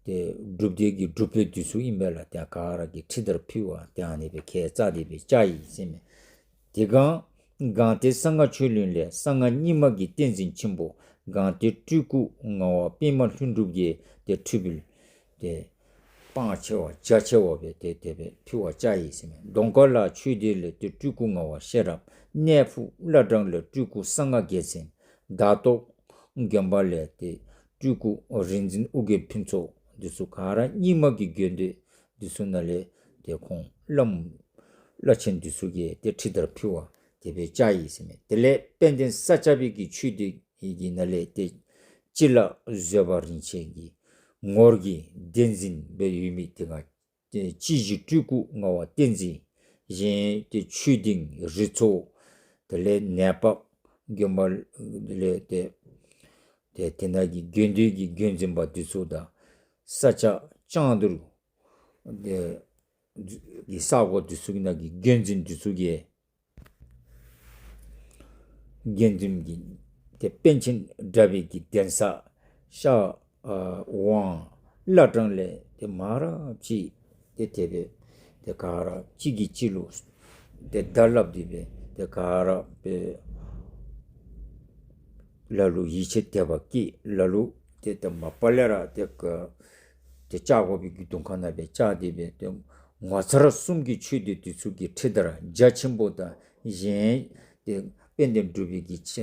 ཏེ་སྒྲུབ་སྡེ་གི་སྒྲུབ་དཔོན་འདི་ཚུ་ཨིན་པས་ལགས། ཏེ་ག་ར་གིས་ཁྲི་དར་ཕུལ་བ་ཏེ་ཨ་ནི་སྦེ་ཁྱད་བསད་དེ་སྦེ་བཅར་ཡི་ཟེར་མས། དེ་སྒང་སྒང་སྟེང་གསང་སྔགས་ཆོས་གླིང་ལས་གསང་སྔགས་རྙིང་མ་གི་བསྟན་འཛིན་ཆེན་པོ་སྒང་སྟེང་སྤྲུལ་སྐུ་ངག་དབང་པདྨ་ལྷུན་གྲུབ་ཀྱིས་ཏེ་ཁྲི་འབུལ་ཏེ་སྤང་ཆེ་བ་རྒྱ་ཆེ་བ་སྦེ་ཏེ་དེ་སྦེ་ཕུལ་བར་བཅར་ཡི་ཟེར་མས། གདོང་དཀར་ལ་ཆོས་སྡེ་ལས་ཏེ་སྤྲུལ་སྐུ་ངག་དབང་ཤེས་རབ། གནས་ཕུག་བླ་བྲང་ལས་སྤྲུལ་སྐུ་གསང་སྔགས་རྒྱལ་མཚན། དར་ཐོག་དགོན་པ་ལས་ཏེ་སྤྲུལ་སྐུ་རིག་འཛིན་ཨོ་རྒྱན་ཕུན་ཚོགས། འདི་ཚུ་ག་ར་རྙིང་མ་གི་དགོན་སྡེ་འདི་ཚུ་ནང་ལས་ཏེ་ཁོང་བླམ་བླ་ཆེན་འདི་ཚུ་གིས་ཏེ་ཁྲི་དར་ཕུལ་བར་དེ་སྦེ་བཅར་ཡི་ཟེར་མས། དེ་ལས་དཔལ་ལྡན་ས་སྐྱ་པའི་གི་ཆོས་སྡེ་གི་ནང་ལས་ཏེ་སྤྱི་བླ་བཟོད་པ་རིན་ཆེན་གྱི་ངོར་གྱི་གདན་འཛིན་སྦེ་ཡོད་མི་དེ་སྒང་ཏེ་སྤྱི་གཞི་སྤྲུལ་སྐུ་ངག་དབང་བསྟན་འཛིན། གཞན་ཏེ་ཆོས་སྡིངས་རི་ཚོགས། དེ་ལས་ནས་པ་དགོན་པ་ལས་ཏེ་ཏེ་དེ་ནང་གི་དགོན་སྡེ་གི་འགོ་འཛིན་པ་འདི་ཚུ་དང་ས་སྐྱ་ལྕང་རྡོར་ཏེ་གི་ས་གོ་འདི་ཚུ་གི་ནང་གི་འགོ་འཛིན་འདི་ཚུ་གིས་དགེ་འདུན་གྱི་ཏེ་པཎ་ཆེན་གྲྭ་པའི་གི་གདན་ས་ཤར་ཨ་ཝང་བླ་བྲང་ལས་ཏེ་མང་རབས་ཅིག་ཏེ་དེ་སྦེ་ཏེ་ག་ར་གཅིག་གིས་གཅིག་ལུ་ཏེ་བརྡ་སླབ་སྟེ་སྦེ་ཏེ་ག་ར་སྦེ་ལ་ལུ་ཡིད་ཆེས་དད་པ་སྐྱེས། ལ་ལུ་ཏེ་ཏེ་མ་པ་ལས་ར་ཏེ་ཀ་ཏེ་བཅར་དགོ་པའི་གི་གདོང་ཁ་ནང་སྦེ་བཅར་ཏེ་སྦེ་ཏེ་ངོ་མཚར་གསུམ་གྱི་ཆོས་སྡེ་འདི་ཚུ་གི་ཁྲི་དར་རྒྱ་ཆེན་པོ་དང་གཞན་ཏེ་དཔལ་ལྡན་འབྲུག་པའི་གི་ཆ་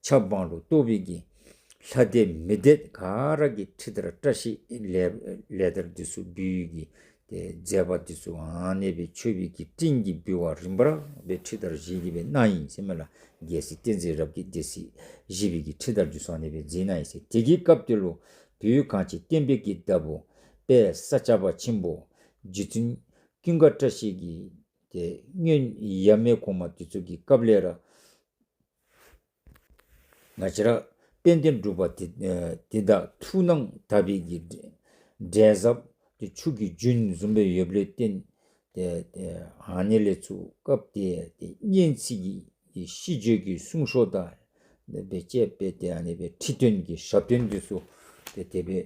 ཆབ་འབངས་ལུ་གཏོགས་པའི་གི་ལྷ་སྡེ་མི་སྡེ་ག་ར་གིས་ཁྲི་དར་བཀྲ་ཤིས་ལེགས་ལེགས་དར་འདི་ཚུ་འབུལ་གྱི་ཏེ་མཛད་པ་འདི་ཚུ་ཨ་ནེ་སྦེ་མཆོད་པའི་གི་སྤྲིན་གྱིས་འབུལ་བ་རིམ་པར་སྦེ་ཁྲི་དར་བཞེས་ཏེ་སྦེ་གནང་ཡི་ཟེར་མས་ལགས། རྒྱལ་སྲས་བསྟན་འཛིན་རབ་རྒྱས་སྡེ་སྲིད་བཞི་པའི་གི་ཁྲི་དར་འདི་ཚུ་ཨ་ནེ་སྦེ་མཛད་གནང་ཡི་ཟེར། དེ་གི་སྐབས་དེ་ལུ་བོད་གངས་ཅན་བསྟན་པའི་གི་བདག་པོ་དཔལ་ས་སྐྱ་པ་ཆེན་པོ་རྗེ་བཙུན་ཀུན་དགའ་བཀྲ་ཤིས་ཀྱི་ཏེ་སྔོན་ཡབ་མེས་གོང་མ་འདི་ཚུ་གི་སྐབས་ལས་ར་ང་བཅས་ར་དཔལ་ལྡན་འབྲུག་པ་དེ་ཨེ་དེ་དག་ཐུགས་སྣང་དག་པའི་གི་འབྲས་འབྲས་ཟབ་ཏེ་ཆུ་གི་རྒྱུན་བཟུམ་སྦེ་ཡོདཔ་ལས་བརྟེན་ཏེ་ཏེ་ཨ་ནི་ལས་ཚུར་སྐབས་དེ་ཏེ་སྙན་ཚིག་གི་ཤིས་བརྗོད་ཀྱི་གསུང་ཤོག་དང་དེ་སྦེ་བཅས་པའི་ཏེ་ཨ་ནི་སྦེ་ཁྲི་སྟོན་གྱི་ཞབས་བརྟན་འདི་ཚུ་ཏེ་དེ་སྦེ་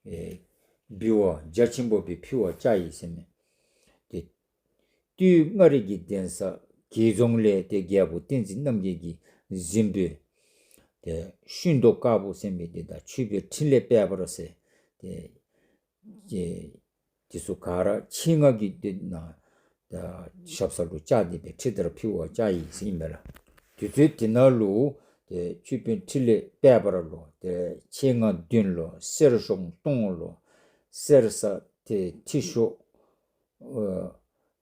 ཨེ་འབུལ་བ་རྒྱ་ཆེན་པོ་སྦེ་ཕུལ་བར་བཅར་ཡི་ཟེར་མས། ཏེ་སྟོད་མངའ་རིས་ཀྱི་གདན་ས་དགེ་རྫོང་ལས་ཏེ་རྒྱལ་པོ་བསྟན་འཛིན་རྣམ་རྒྱལ་གྱི་གཟིམ་དཔོན་ཏེ་ཤུན་ཏོ་དཀར་པོ་ཟེར་མི་འདི་དང་ཆོས་དཔོན་འཕྲིན་ལས་དཔལ་འབར་ཟེར་ཏེ་ཏེ་འདི་ཚུ་ག་ར་ཆེད་མངགས་ཀྱིས་ཏེ་ནཱ་ད་ཞབས་ས་ལུ་བཅར་ཏེ་སྦེ་ཁྲི་དར་ཕུལ་བར་བཅར་ཡི་ཟེར་ཨིན་པས་ལགས། དུས་ཚོད་དེ་ནང་ལུ་ཏེ་ཆོས་དཔོན་འཕྲིན་ལས་དཔལ་འབར་ལོ་ཏེ་ཆེད་མངགས་བདུན་ལོ། གསེར་གཞོང་སྟོང་ལོ། གསེར་ས་ཏེ་ཁྲི་ཤོག་ཨ་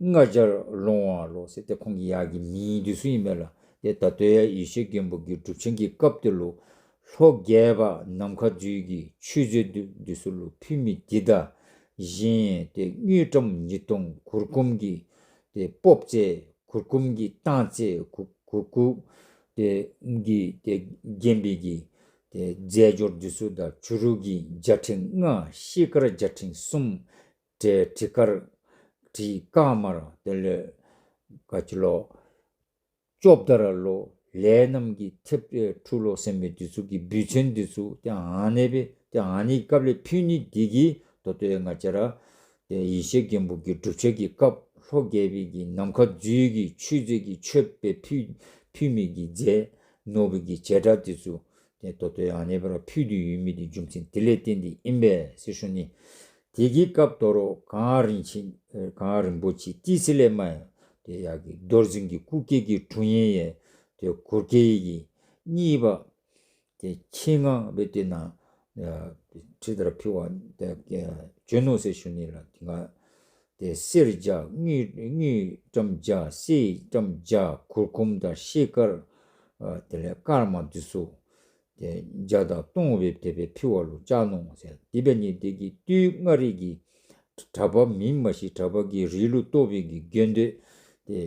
ལྔ་བརྒྱར་ལོང་བ་ལོ་ཟེར་ཏེ་ཁོང་གི་ཡ་གི་མིང་འདི་ཚུ་ཨིན་པས་ལགས། ཏེ་ད་ལྟོ་ཡང་ཡེ་ཤེས་མགོན་པོ་གི་སྒྲུབ་ཆེན་གྱི་སྐབས་དེ་ལུ་ལྷོ་རྒྱལ་པོ་ནམ་མཁའ་མཛོད་ཀྱི་ཆོས་མཛོད་འདི་འདི་ཚུ་ལུ་ཕུལ་མི་འདི་དང་གཞན་ཏེ་དངུལ་ཀྲམ་ཉིས་སྟོང་གུར་གུམ་གྱི་ཏེ་སྤོབས་རྩེ་གུར་གུམ་གྱི་གཏང་རྩེ་གུར་གུར་གུར་ཏེ་གྱི་ཏེ་རྒན་པའི་གི་ཏེ་རྫས་སྦྱོར་འདི་ཚུ་དང་བྱུ་རུ་གི་བརྒྱ་ཕྲེང་ལྔ། ཤེལ་དཀར་བརྒྱ་ཕྲེང་གསུམ། བྲེ་བྲེ་དཀར་བྲེ་དཀར་དམར་དེ་ལས་ག་ཅི་ལོ་ཅོག་དར་ལོ། ལས་རྣམས་ཀྱི་ཐེབས་ཨེ་འཁྲུ་ལོ་ཟེར་མི་འདི་ཚུ་གི་འབུལ་ཚན་འདི་ཚུ་ཏེ་ཨ་ནེ་སྦེ་ཏེ་ཨ་ནི་སྐབས་ལས་ཕུལ་ནི་འདི་གིས་ད་ལྟོ་ཡང་ང་བཅས་ར་ཏེ་ཡེ་ཤེས་མགོན་པོ་གི་སྒྲུབ་ཆེན་གྱི་སྐབས་ལྷོ་རྒྱལ་པོའི་གི་ནམ་མཁའ་མཛོད་ཀྱི་ཆོས་མཛོད་ཀྱི་མཆོད་པའི་ཕུལ་ཕུལ་མི་གི་རྫས་ནོར་བུ་གི་བྱེ་བྲག་འདི་ཚུ་ཏེ་ད་ལྟོ་ཡང་ཨ་ནེ་སྦེ་ར་ཕུལ་ཏེ་ཡོད་མི་འདི་རྒྱུ་མཚན་དེ་ལས་བརྟེན་ཏེ་ཨིན་པས་ཟེར་ཞུ་ནི། དེ་གི་སྐབས་དོ་རུང་གངས་རིན་ཆེན་ཨེ་གངས་རིན་པོ་ཆེ་ཏི་སེ་ལས་མར་ཡང་ཏེ་ཡ་གི་རྡོར་འཛིན་གྱི་སྐུ་སྐྱེ་གི་དྲུང་ཡིག་ཡང་ཏེ་གུར་དཀར་ཡི་གི་གཉིས་པ་ཏེ་ཆེད་མངགས་སྦེ་ཏེ་ནཱ་ཨེ་ཁྲི་དར་ཕུལ་བར་ཏེ་ཨེ་བྱོན་ནུག་ཟེར་ཞུ་ནི་ལགས། དེ་སྒང་ ཏེ་གསེར་བརྒྱ་དངུལ་དངུལ་ཀྲམ་བརྒྱ་གསེར་ཀྲམ་བརྒྱ་གུར་གུམ་དང་ཤེལ་དཀར་ཨ་དེ་ལས་སྐར་མ་འདི་ཚུ་ཏེ་བརྒྱ་དང་སྟོང་སྦེ་དེ་སྦེ་ཕུལ་བ་ལུ་བཅར་ནུག་ཟེར། དེ་འབད་ནི་དེ་གིས་སྟོད་མངའ་རིས་ཀྱི་གྲྭ་པ་མིན་མ་གཞི་གྲྭ་པ་གི་རིགས་ལུ་གཏོགས་པའི་གི་དགེ་འདུན་ཏེ་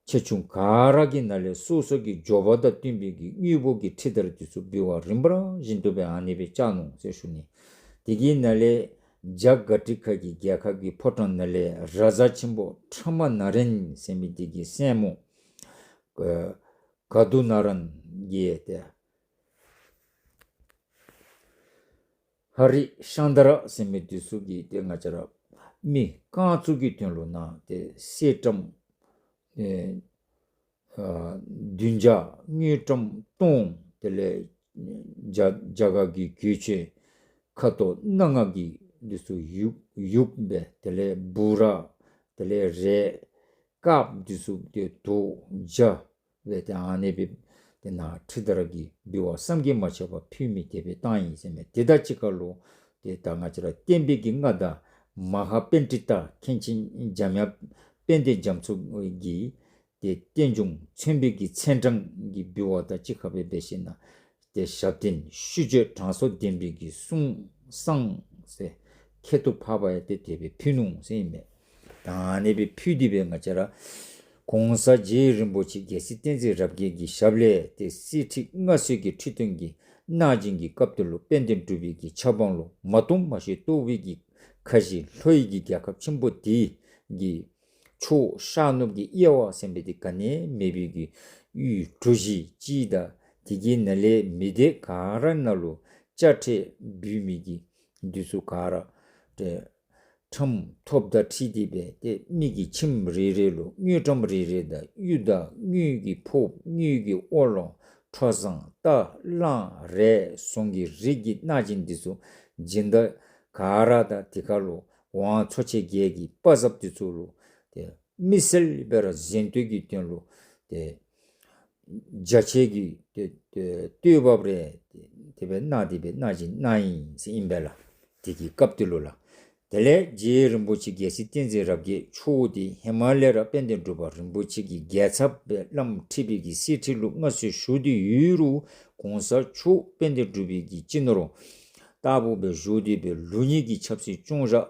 ཆེ་ཆུང་ག་ར་གི་ནང་ལས་སོ་སོ་གི་འབྱོར་པ་དང་བསྟུན་པའི་གི་དངུལ་ཕོགས་ཀྱི་ཁྲི་དར་འདི་ཚུ་འབུལ་བ་རིམ་པ་བཞིན་དུ་སྦེ་ཨ་ནི་སྦེ་བཅར་ནུག་ཟེར་ཞུ་ནི། དེ་གི་ནང་ལས་རྒྱ་གར་ཊི་ཁ་གི་རྒྱལ་ཁབ་ཀྱི་ཕོ་བྲང་ནང་ལས་རཱ་ཛ་ཆེན་པོ་ཁྲ་མ་ན་རན་ཟེར་མི་དེ་གི་སྲས་མོ་ཨ་ག་དུ་ན་རན་གྱི་ཏེ་ཧ་རི་ཤཱན་དྷ་ར་ཟེར་མི་འདི་ཚུ་གིས་ཏེ་ང་བཅས་ར་མི་རྐང་བཙུགས་ཀྱི་དོན་ལུ་ནཱ་ཏེ་གསེར་ཀྲམ་ཨེ་ཨ་བདུན་བརྒྱ་དངུལ་ཀྲམ་སྟོང་དེ་ལས་རྒྱ་རྒྱ་གར་གྱི་གོས་ཆེན་ཁ་དོག་སྣ་ལྔ་གི་འདི་ཚུ་ཡུག་ཡུག་སྦེ་དེ་ལས་འབུ་ར་དེ་ལས་རས་དཀརཔོ་འདི་ཚུ་ཏེ་དོ་བརྒྱ་སྦེ་ཏེ་ཨ་ནི་སྦེ་ཏེ་ནཱ་ཁྲི་དར་གྱི་འབུལ་བ་བསམ་གྱིས་མ་ཁྱབ་པ་ཕུལ་མི་དེ་སྦེ་བཏང་ཡི་ཟེར་མས། དེ་དང་གཅིག་ཁར་ལུ་ཏེ་ད་ང་བཅས་ར་བསྟན་པའི་གི་མངའ་བདག་མ་ཧཱ་པཎྜི་ཏ་མཁན་ཆེན་འཇམ་དབྱངས་དཔལ་ལྡན་རྒྱ་མཚོ་གིས་ཏེ་རྟེན་འབྱུང་མཚོན་པའི་གི་ཚན་གྲངས་ཀྱི་འབུལ་བ་དང་གཅིག་ཁར་སྦེ་འབད་ཞིན་ན་ཏེ་ཞབས་བརྟན་ཤུལ་བརྗོད་གྲངས་སུ་ལྡན་པའི་གི་གསུང་བསང་ཟེར་ཁྱད་དུ་འཕགས་པ་ཡང་ཏེ་དེ་སྦེ་ཕུལ་ནུག་ཟེར་ཨིན་མས། ད་ཨ་ནི་སྦེ་ཕུལ་ཏེ་སྦེ་ང་བཅས་ར་གོང་ས་རྗེ་རིན་པོ་ཆེ་རྒྱལ་སྲས་བསྟན་འཛིན་རབ་རྒྱས་ཀྱི་ཞབས་ལས་ཏེ་གསེར་ཁྲི་མངའ་གསོལ་གྱི་ཁྲི་སྟོན་གྱི་གནང་སྦྱིན་གྱི་སྐབས་དེ་ལུ་དཔལ་ལྡན་འབྲུག་པའི་གི་ཆབ་འབངས་ལུ་མ་སྟོངས་མ་ཤེས་རྟོགས་པའི་གི་ཁ་བཞི་ལྷོ་ཡི་གི་རྒྱལ་ཁབ་ཆེན་པོ་དེ་གི་ཕྱོགས་ཤར་ནུབ་ཀྱི་དབྱེ་བ་ཟེར་མི་དེ་ག་ནི་མེད་པའི་གི་ཡུལ་གྲུ་བཞི་ཅིག་དང་དེ་གི་ནང་ལས་མི་སྡེ་ག་ར་ནང་ལུ་དཔྱ་ཁྲལ་འབུལ་མི་གི་འདི་ཚུ་ག་ར་ཏེ་ཁྲམ་ཐོབ་དང་འཁྲིལ་ཏེ་སྦེ་ཏེ་མི་གི་ཁྱིམ་རེ་རེ་ལུ་དངུལ་ཀྲམ་རེ་རེ་དང་གཡུ་དང་དངུལ་གྱི་ཕོརཔ་དངུལ་གྱི་ཨོ་ལོང་ཁྲོ་ཟངས་རྟ་གླང་རས་ཟུང་གི་རིགས་ཀྱི་གནང་སྦྱིན་འདི་ཚུ་སྦྱིན་བདག་ག་ར་དང་དེ་ཁར་ལུ་ཝང་ཚོ་ཆེན་བརྒྱད་ཀྱི་དཔའ་ཟབ་འདི་ཚུ་ལུ་ཏེ་མི་སེར་སྦེ་ར་གཟེངས་བསྟོད་ཀྱི་དོན་ལུ་ཏེ་རྒྱ་ཆེ་གི་ཏེ་ཏེ་བསྟོད་འབབ་རེ་དེ་སྦེ་གནང་སྟེ་སྦེ་གནང་སྦྱིན་གནང་ཡི་ཟེར་ཨིན་པས་ལགས། དེ་གི་སྐབས་དེ་ལུ་ལགས། དེ་ལས་རྗེ་རིན་པོ་ཆེ་རྒྱལ་སྲས་བསྟན་འཛིན་རབ་རྒྱས་མཆོག་དེ་ཧེ་མ་ལས་ར་དཔལ་ལྡན་འབྲུག་པ་རིན་པོ་ཆེ་གི་རྒྱལ་ཚབ་སྦེ་བླམ་ཁྲི་པའི་གི་གསེར་ཁྲི་ལུ་མངའ་གསོལ་ཞུ་སྟེ་ཡོད་རུང་གོང་ས་མཆོག་དཔལ་ལྡན་འབྲུག་པའི་གི་སྤྱི་ནོར་ལྟ་བུ་སྦེ་བཞུགས་ཏེ་སྦེ་ལུགས་གཉིས་ཀྱི་ཆབ་སྲིད་སྐྱོང་བཞག་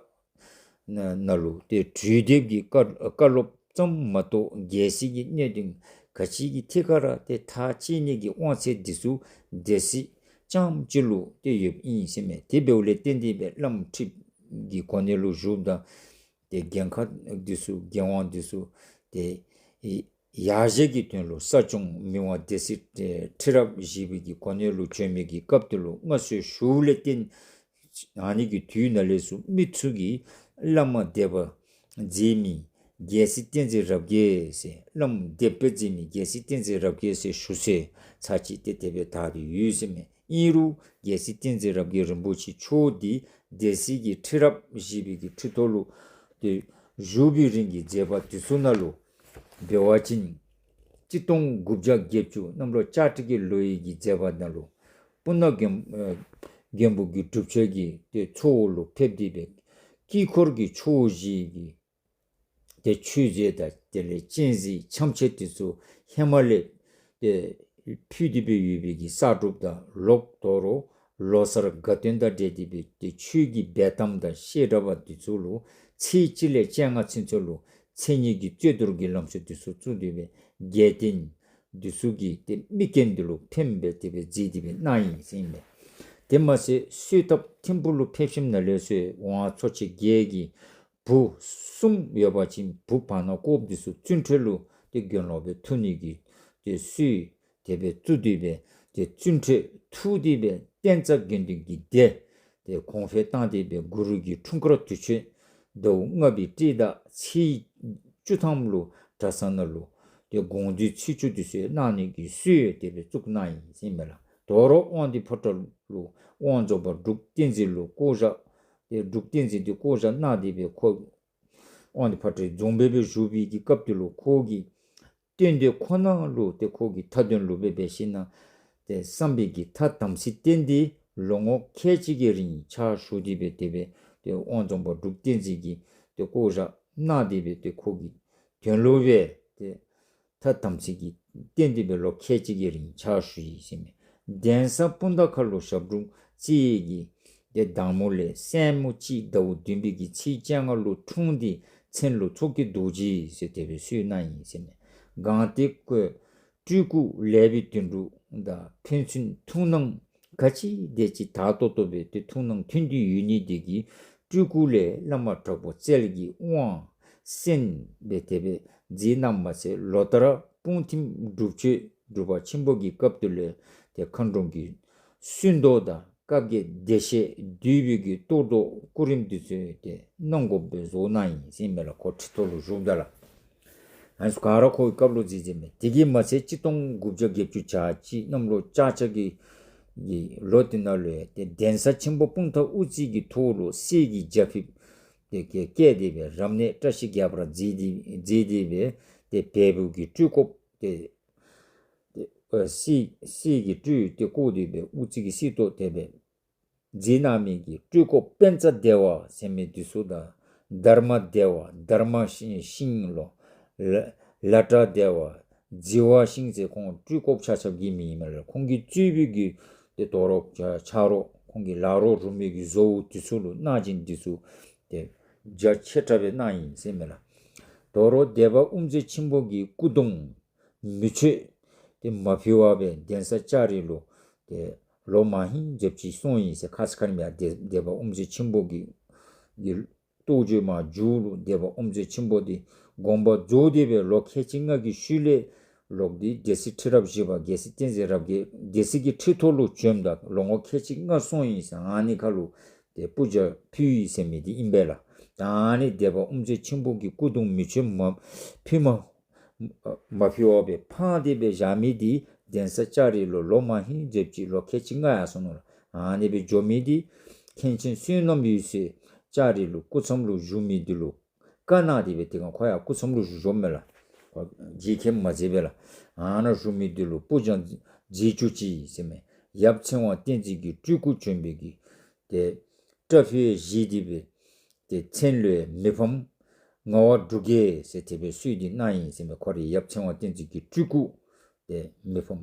ནང་ལུ་ཏེ་གྲོས་འདེབས་ཀྱི་བཀའ་བཀའ་སློབ་ཙམ་མ་གཏོགས་རྒྱལ་སྲིད་ཀྱི་གནད་དོན་ག་ཅི་གི་ཐད་ཁར་ར་ཏེ་ཐག་བཅད་ནི་གི་དབང་ཚད་འདི་ཚུ་སྡེ་སྲིད་རྐྱངམ་གཅིག་ལུ་ཏེ་ཡོདཔ་ཨིན་ཟེར་མས། དེ་འབདཝ་ལས་བརྟེན་ཏེ་སྦེ་བླམ་ཁྲི་གི་གོ་གནས་ལུ་བཞུགསཔ་ད་ཏེ་འགན་ཁག་འདི་ཚུ་འགན་དབང་འདི་ཚུ་ཏེ་ཡར་བཞེས་ཀྱི་དོན་ལུ་ས་སྐྱོང་མི་དབང་སྡེ་སྲིད་ཁྲི་རབས་བཞི་པའི་གི་གོ་གནས་ལུ་བྱོན་མི་གི་སྐབས་དེ་ལུ་མངའ་གསོལ་ཞུཝ་ལས་བརྟེན་ཨ་ནི་གི་དུས་ནང་ལས་ཚུར་མི་ཚུ་གིས་བླ་མ་སྡེ་པ་མཛད་མི་རྒྱལ་སྲས་བསྟན་འཛིན་རབ་རྒྱས་ཟེར་བླམ་སྡེ་པ་མཛད་མི་རྒྱལ་སྲས་བསྟན་འཛིན་རབ་རྒྱས་ཟེར་ཞུ་སྲོལ་ཚར་གཅིག་ཏེ་དེ་སྦེ་དར་ཏེ་ཡོད་ཟེར་མས། ཨིན་རུང་རྒྱལ་སྲས་བསྟན་འཛིན་རབ་རྒྱས་རིན་པོ་ཆེ་མཆོག་འདི་སྡེ་སྲིད་ཀྱི་ཁྲི་རབས་བཞི་པའི་གི་ཁྲི་ཐོག་ལུ་ཏེ་བཞུགས་པའི་རིང་གི་མཛད་པ་འདི་ཚུ་ནང་ལུ་འབད་བ་ཅིན་གཅིག་སྟོང་དགུ་བརྒྱ་བརྒྱད་ཅུ་གནམ་ལོ་ལྕགས་སྤྲེལ་གྱི་ལོ་ཡི་གི་མཛད་པ་ནང་ལུ་སྤུ་ན་མགོན་ཨེ་མགོན་པོ་གི་སྒྲུབ་ཆེན་གྱི་ཏེ་ཚོགས་ལུ་ཕེབས་ཏེ་སྦེ་དཀྱིལ་འཁོར་གྱི་ཆོས་གཞིའི་གི་ཏེ་ཆོས་རྫས་དང་དེ་ལས་སྤྱན་གཟིགས་འཆམ་ཆས་འདི་ཚུ་ཧེ་མ་ལས་ཏེ་ཕུལ་ཏེ་སྦེ་ཡོད་པའི་གི་གསར་སྒྲུབ་དང་ལོག་དོ་རུང་ལོ་གསར་དགའ་སྟོན་དང་འབྲེལ་ཏེ་སྦེ་ཏེ་ཆོས་ཀྱི་འབེལ་གཏམ་དང་བཤད་གྲྭ་པ་འདི་ཚུ་ལུ་ཚེས་གཅིག་ལས་བཅོ་ལྔ་ཚུན་ཚོད་ལུ་མཚན་ཉིད་ཀྱི་རྩོད་བསྡུར་གྱི་ལམ་སྲོལ་འདི་ཚུ་བཙུགས་ཏེ་སྦེ་རྒྱལ་བསྟན་འདི་ཚུ་གི་ཏེ་མིག་རྐྱེན་འདི་ལུ་ཕན་པའི་དེ་སྦེ་མཛད་དེ་སྦེ་གནང་ཡི་ཟེར་ཨིན་པས། དེ་མ་ཚད་གསོལ་ཐབ་ཐིམ་ཕུག་ལུ་ཕེབས་ཞིནམ་ལས་ཚུར་དབང་ཚོ་ཆེན་བརྒྱད་ཀྱི་བུ་གསུམ་ཡོད་པ་ཅིན་བུ་བར་ན་ཀོབ་འདི་ཚུ་བཙུན་ཁྲལ་ལུ་ཏེ་དགེ་སློང་སྦེ་ཐུག་ནི་གི་ཏེ་སྲོལ་དེ་སྦེ་བཙུགས་ཏེ་སྦེ་ཏེ་བཙུན་ཁྲལ་ཐུག་སྟེ་སྦེ་བསྟན་རྩ་དགེ་འདུན་གྱི་སྡེ་ཏེ་གོང་འཕེལ་བཏང་སྟེ་སྦེ་གུ་རུ་གི་འཁྲུངས་སྐར་དུས་ཆེན་ཟླཝ་ལྔ་པའི་སྤྲེལ་ཟླ་ཚེས་བཅུ་ཐམ་ལུ་གྲྭ་ཚང་ནང་ལུ་ཏེ་དགོངས་འདུས་ཚིག་བཅུ་འདི་ཚུ་གནང་ནི་གི་སྲོལ་དེ་སྦེ་བཙུགས་གནང་ཡི་ཟེར་ཨིན་པས་ལགས། དོ་རུང་དབང་འདུས་ཕོ་བྲང་ལུ་དབང་རྫོངཔ་འབྲུག་བསྟན་འཛིན་ལུ་བསྐོ་བཞག་ཏེ་འབྲུག་བསྟན་འཛིན་འདི་བསྐོ་བཞག་གནང་སྟེ་སྦེ་ཁོ་དབང་འདུས་ཕོ་བྲང་རྫོང་དཔོན་སྦེ་བཞུགས་པའི་གི་སྐབས་དེ་ལུ་ཁོ་གིས་བསྟན་སྡེ་ཁོ་ན་ལུ་ཏེ་ཁོ་གིས་མཐའ་དོན་ལུ་སྦེ་འབད་ཞིན་ན་ཏེ་བསམ་པའི་གི་མཐའ་དམ་ཚིག་བསྟེན་ཏེ་ལོ་ངོ་ཁལ་གཅིག་གི་རིང་ཕྱག་ཞུ་སྟེ་སྦེ་དེ་སྦེ་ཏེ་དབང་རྫོངཔ་འབྲུག་བསྟན་འཛིན་གྱི་ ཏེ་བསྐོ་བཞག་གནང་སྟེ་སྦེ་ཏེ་ཁོ་གི་དོན་ལུ་སྦེ་ཏེ་ཐ་དམ་ཚིག་གི་རྟེན་འདི་སྦེ་ལོ་ཁལ་གཅིག་གི་རིང་ཕྱག་ཞུ་ཡི་ཟེར་མས། གདན་ས་སྤུངས་ཐང་ཁ་ལུ་ཞབས་དྲུང་རྩེ་གི་ཏེ་བདག་མོ་ལས་སྲས་མོ་གཅིག་ཟླཝ་བདུན་པའི་གི་ཚེས་བཅོ་ལྔ་ལུ་འཁྲུངས་ཏེ་མཚན་ལུ་ཚོགས་ཀྱི་རྡོ་རྗེ་ཟེར་དེ་སྦེ་གསོལ་གནང་ཡི་ཟེར་མས། གང་དེ་ཀོ་སྤྲུལ་སྐུ་ལེགས་པའི་དོན་གྲུབ་དང་ཕན་ཚུན་ཐུགས་སྣང་ག་ཅི་དེ་ཅིག་དག་ཏོག་ཏོ་སྦེ་ཏེ་ཐུགས་སྣང་མཐུན་ཏེ་ཡོད་ནི་དེ་གིས་སྤྲུལ་སྐུ་ལས་བླ་མ་དྲག་པོ་རྩལ་གྱི་དབང་གསན་སྦེ་དེ་སྦེ་མཛད་གནངམ་མ་ཚད་ལོ་ལྟར་སྤུངས་ཐིམ་སྒྲུབ་མཆོད་སྒྲུབ་པ་ཆེན་པོ་གི་སྐབས་དེ་ལུ་ཏེ་མཁའ་འགྲོ་གི་སུམ་མདོ་དང་བཀའ་བརྒྱད་བདེ་གཤེགས་འདུས་པའི་གི་གཏོར་ཟློག་སྐུ་རིམ་འདི་ཚུ་ཏེ་གནང་དགོཔ་སྦེ་བཟོ་གནང་ཡི་ཟེར་མས་ལགས། ཁོ་ཁྲི་ཐོག་ལུ་བཞུགསཔ་ད་ལགས། ཨ་ནི་ཚུ་ག་ར་ཁོ་གི་སྐབས་ལུ་མཛད་མཛདཔ་མས། དེ་གིས་མ་ཚད་གཅིག་སྟོང་དགུ་བརྒྱ་བརྒྱད་ཅུ་གྱ་གཅིག་གནམ་ལོ་ལྕགས་བྱ་གི་གི་ལོ་དེ་ནང་ལུ་ཡང་ཏེ་གདན་ས་ཆེན་པོ་སྤུངས་ཐང་དབུ་རྩེ་གི་ཐོག་ལུ་གསེར་གྱི་རྒྱ་ཕིབས་དེ་བཀལ་བཀལ་ཏེ་སྦེ་རབ་གནས་བཀྲ་ཤིས་རྒྱས་པར་མཛད་དེ་མཛད་དེ་སྦེ་ཏེ་བལ་པོ་གི་སྤྲུལ་སྐུ་ཏེ་ཏེ་ཨ་གསེར་གསེར་གྱི་སྤྲུལ་ཏེ་བཀོད་དེ་སྦེ་དབུ་རྩེ་གི་གསེར་ཏོག་དེ་སྦེ་མཛད་གནང་མི་གི་སྤྲུལ་སྐུ་པཉྩ་དེ་བ་ཟེར་མི་འདི་ཚུ་དང་དྷརྨ་དེ་བ་དྷརྨ་ཤིང་ཤིང་ལོ་ལ་ལ་ཏྲ་དེ་བ་ཛི་བ་ཤིང་ཟེར་ཁོང་སྤྲུལ་སྐུ་ཆ་ཁྱབ་ཀྱི་མིང་ཨིན་མས་ལགས། ཁོང་གིས་གཙོས་པའི་གི་ཏེ་དོ་རོགས་ཆ་ཆ་རོགས་ཁོང་གི་ལག་རོགས་རུ་མི་གི་བཟོ་བོ་འདི་ཚུ་ལུ་གནང་སྦྱིན་འདི་ཚུ་ཏེ་རྒྱ་ཆེ་དྲགས་སྦེ་གནང་ཡི་ཟེར་མས་ལགས། དོ་རོགས་སྡེ་པ་དབུ་མཛད་ཆེན་པོ་གི་སྐུ་གདུང་མེ་མཆོད་དེ་མ་ཕུལ་བར་སྦེ་གདན་ས་ལྕགས་རི་ལུ་ཏེ་ལོ་མང་ཧིང་འཛེབ་ཅིག་སོང་ཡི་ཟེར། ཁ་ཙ་ཁ་ཉིནམ་ཡང་སྡེ་སྡེ་པ་དབུ་མཛད་ཆེན་པོ་གི་གི་རྟོགས་བརྗོད་མར་མཇུག་ལུ་སྡེ་པ་དབུ་མཛད་ཆེན་པོ་དེ་དགོངས་པ་རྫོགས་ཏེ་སྦེ་ལོ་ཁལ་གཅིག་ལྔ་གི་ཤུལ་ལས་ལོག་སྟེ་སྡེ་སྲིད་ཁྲི་རབས་བཞི་པ་རྒྱལ་སྲས་བསྟན་འཛིན་རབ་རྒྱས་སྡེ་སྲིད་ཀྱི་ཁྲི་ཐོག་ལུ་བྱོནམ་ད་ལོ་ངོ་ཁལ་གཅིག་ལྔ་སོང་ཡི་ཟེར། ཨ་ནི་ཁར་ལུ་ཏེ་སྤུར་སྦྱར་ཕུལ་ཡི་ཟེར་མི་འདི་ཨིན་པས་ལགས། ད་ཨ་ནི་སྡེ་པ་དབུ་མཛད་ཆེན་པོ་གི་སྐུ་གདུང་མེ་མཆོད་མ་ཕུལ་མ་མ་ཕུལ་བར་སྦེ་འཕང་སྟེ་སྦེ་བཞག་མི་འདི་གདན་ས་ལྕགས་རི་ལུ་ལོ་མང་ཧིང་འཛེབ་ཅིག་ལོ་ཁལ་གཅིག་ལྔ་ཡར་སོ་ནུག་ལགས། ཨ་ནི་སྦེ་འགྱོ་མི་འདི་མཁན་ཆེན་བསོད་ནམས་འོད་ཟེར་ལྕགས་རི་ལུ་སྐུ་མཚམས་ལུ་བཞུགས་མི་འདི་ལུ་བཀའ་གནང་སྟེ་སྦེ་དེ་སྒང་ཁོ་ཡང་སྐུ་མཚམས་ལུ་བཞུགས་བཞུགསཔ་མས་ལགས། ཁོ་རྗེ་མཁན་མ་མཛད་པས་ལགས། ཨ་ནཱ་བཞུགས་མི་འདི་ལུ་སྤུར་སྦྱར་མཛད་བཅུག་ཅིག་ཟེར་མས། ཡབ་ཚེ་དབང་བསྟན་འཛིན་གྱི་སྤྲུལ་སྐུ་བྱོན་པའི་གི་ཏེ་བཀྲ་ཕུལ་བཞེས་ཏེ་སྦེ་ཏེ་མཚན་ལུ་མི་ཕམ་ངག་དབང་འབྲུག་རྒྱས་ཟེར་དེ་སྦེ་གསོལ་ཏེ་གནང་ཡི་ཟེར་མས། ཁོ་རའི་ཡབ་ཚེ་དབང་བསྟན་འཛིན་གྱི་སྤྲུལ་སྐུ་ཏེ་མི་ཕམ་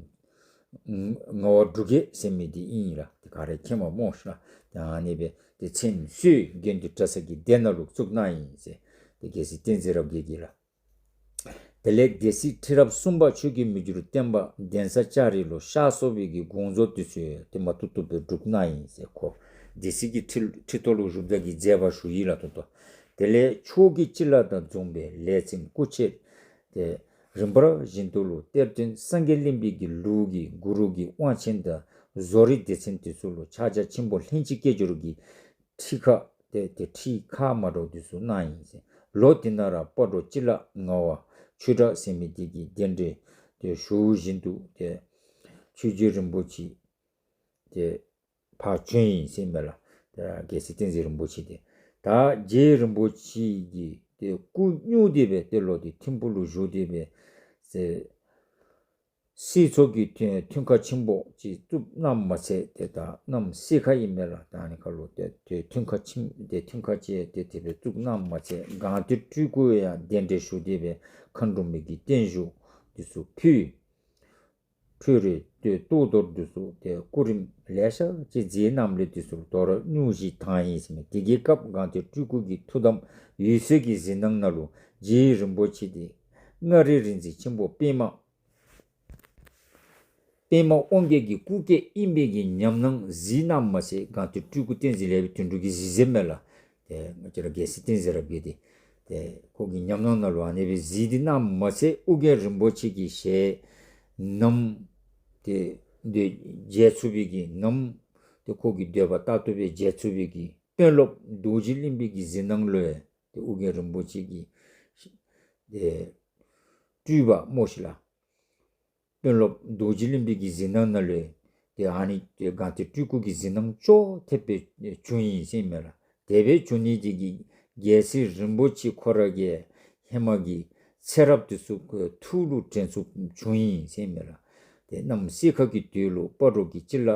ངག་དབང་འབྲུག་རྒྱས་ཟེར་མི་འདི་ཨིན་ལགས། ཏེ་ག་ར་མཁྱེནམ་སྨོ་ཤིག་ལགས། ཏེ་ཨ་ནི་སྦེ་ཏེ་མཚན་གསོལ་དགེ་འདུན་གྲྭ་ཚང་གི་སྡེ་ནང་ལུ་བཙུགས་གནང་ཡི་ཟེར། ཏེ་རྒྱལ་སྲས་བསྟན་འཛིན་རབ་རྒྱས་ཀྱིས་ལགས། དེ་ལས་སྡེ་སྲིད་ཁྲི་རབས་གསུམ་པ་ཆོས་རྒྱལ་མི་འགྱུར་བརྟན་པ་གདན་ས་ལྕགས་རི་ལུ་གཤགས་སོང་བའི་གི་དགོངས་རྫོགས་འདི་ཚུ་ཏེ་མ་ཐུབ་ཐུབ་སྦེ་སྒྲུབ་གནང་ཡི་ཟེར། ཁོ་སྡེ་སྲིད་ཀྱི་ཁྲི་ཁྲི་ཐོག་ལུ་བཞུགསཔ་ད་གི་མཛད་པ་ཞུ་ཡི་ལགས་ད་ལྟོ། དེ་ལས་ཕྱོགས་ཀྱི་སྤྱི་བླ་དང་འཛོམས་པའི་ལས་ཚན་སྐུ་ཆེད་དེ་རིམ་པ་བཞིན་དུ་ལུ་གཏེར་སྟོན་སངས་རྒྱས་གླིང་པའི་གི་ལུགས་ཀྱི་གུ་རུ་གི་དབང་ཆེན་དང་བཟོ་རིག་སྡེ་ཚན་འདི་ཚུ་ལུ་ཕྱག་རྒྱ་ཆེན་པོ་ལྷན་ཅིག་སྐྱེས་སྦྱོར་གྱི་ཁྲིད་ཁག་ཏེ་ཏེ་ཁྲིད་ཁག་མ་འདྲཝ་འདི་ཚུ་གནང་ཡི་ཟེར། ལོ་དེ་ནང་ར་སྤ་རོ་སྤྱི་བླ་ངག་དབང་ཆོས་གྲགས་ཟེར་མི་འདི་གིས་གདན་འདྲེན་ཏེ་ཞུ་བཞིན་དུ་ཏེ་ཆོས་རྗེ་རིན་པོ་ཆེ་ཏེ་ཕར་བྱོན་ཡི་ཟེར་མས་ལགས། ཏེ་རྒྱལ་སྲས་བསྟན་འཛིན་རིན་པོ་ཆེ་འདི་ད་རྗེ་རིན་པོ་ཆེ་གིས་ཏེ་སྐུ་བསྙུང་སྟེ་སྦེ་ཏེ་ལོག་སྟེ་ཐིམ་ཕུག་ལུ་བཞུགས་ཏེ་སྦེ་ཟེར། སྲིད་ཚོགས་ཀྱི་མཐུན་མཐུན་ཁ་ཆེན་པོ་ཅིག་བཙུགས་གནངམ་མ་ཚད་ཏེ་ད་གནམ་སེར་ཁ་ཨིན་མས་ལགས། ད་ཨ་ནི་ཁར་ལུ་ཏེ་ཏེ་མཐུན་ཁ་ཆེན་ཏེ་མཐུན་ཁ་ཅིག་ཏེ་དེ་སྦེ་བཙུགས་གནངམ་མ་ཚད་སྒང་སྟེང་སྤྲུལ་སྐུ་ཡང་གདན་འདྲེན་ཞུ་སྟེ་སྦེ་མཁའ་འགྲོ་མའི་གི་བརྟན་བཞུགས་འདི་ཚུ་ཕུལ། ཁྲུས་རེ་ཏེ་གཏོར་གཏོར་འདི་ཚུ་ཏེ་སྐུ་རིམ་ལེ་ཤ་ཅིག་མཛད་གནངམ་ལས་འདི་ཚུ་དོ་རུང་སྙུང་གཞི་དྭངས་ཡི་ཟེར་མས། དེ་གི་སྐབས་སྒང་སྟེང་སྤྲུལ་སྐུ་གི་ཐུགས་དམ་འོད་གསལ་གྱི་གཟིགས་སྣང་ནང་ལུ་རྗེ་རིན་པོ་ཆེ་འདི་མངའ་རིས་རིག་འཛིན་ཆེན་པོ་པདྨ་པདྨ་དབང་རྒྱལ་གྱི་སྐུ་སྐྱེ་ཨིན་པའི་གི་ཉམས་སྣང་གཟིགས་གནངམ་མ་ཚད་སྒང་སྟེང་སྤྲུལ་སྐུ་བསྟན་འཛིན་ལེགས་པའི་དོན་གྲུབ་ཀྱིས་གཟིགས་ཟེར་མས་ལགས། ཏེ་ང་བཅས་ར་རྒྱལ་སྲས་བསྟན་འཛིན་རབ་རྒྱས་འདི་ཏེ་ཁོ་གི་ཉམས་སྣང་ནང་ལུ་ཨ་ནི་སྦེ་གཟིགས་ཏེ་གནངམ་མ་ཚད་ཨོ་རྒྱན་རིན་པོ་ཆེ་གི་ཞལ་ནམ་ཏེ་འདོད་མཇལ་ཚུགས་པའི་གི་ནམ་ཏེ་ཁོ་གི་འདོད་པ་ལྟར་དུ་སྦེ་མཇལ་ཚུགས་པའི་གི་དཔོན་སློབ་རྡོ་རྗེ་གླིང་པའི་གི་གཟིགས་སྣང་ལུ་ཏེ་ཨོ་རྒྱན་རིན་པོ་ཆེ་གི་ཏེ་སྤྲུལ་པ་སྨོ་ཤིག་ལགས། དཔོན་སློབ་རྡོ་རྗེ་གླིང་པའི་གི་གཟིགས་སྣང་ནང་ལུ་ཏེ་ཨ་ནི་ཏེ་སྒང་སྟེང་སྤྲུལ་སྐུ་གི་གཟིགས་སྣང་ཅོག་འཐདཔ་སྦེ་བྱུང་ཡི་ཟེར་མས་ལགས། དེ་སྦེ་བྱུང་ནི་དེ་གིས་རྒྱལ་སྲས་རིན་པོ་ཆེ་ཁོ་ར་གི་ཧེ་མ་གི་ཚེ་རབས་འདི་ཚུ་ཐུགས་ལུ་དྲན་ཚུགསཔ་བྱུང་ཡི་ཟེར་མས་ལགས། ཏེ་གནམ་སེར་ཁ་གི་དུས་ལུ་སྤ་རོ་གི་སྤྱི་བླ་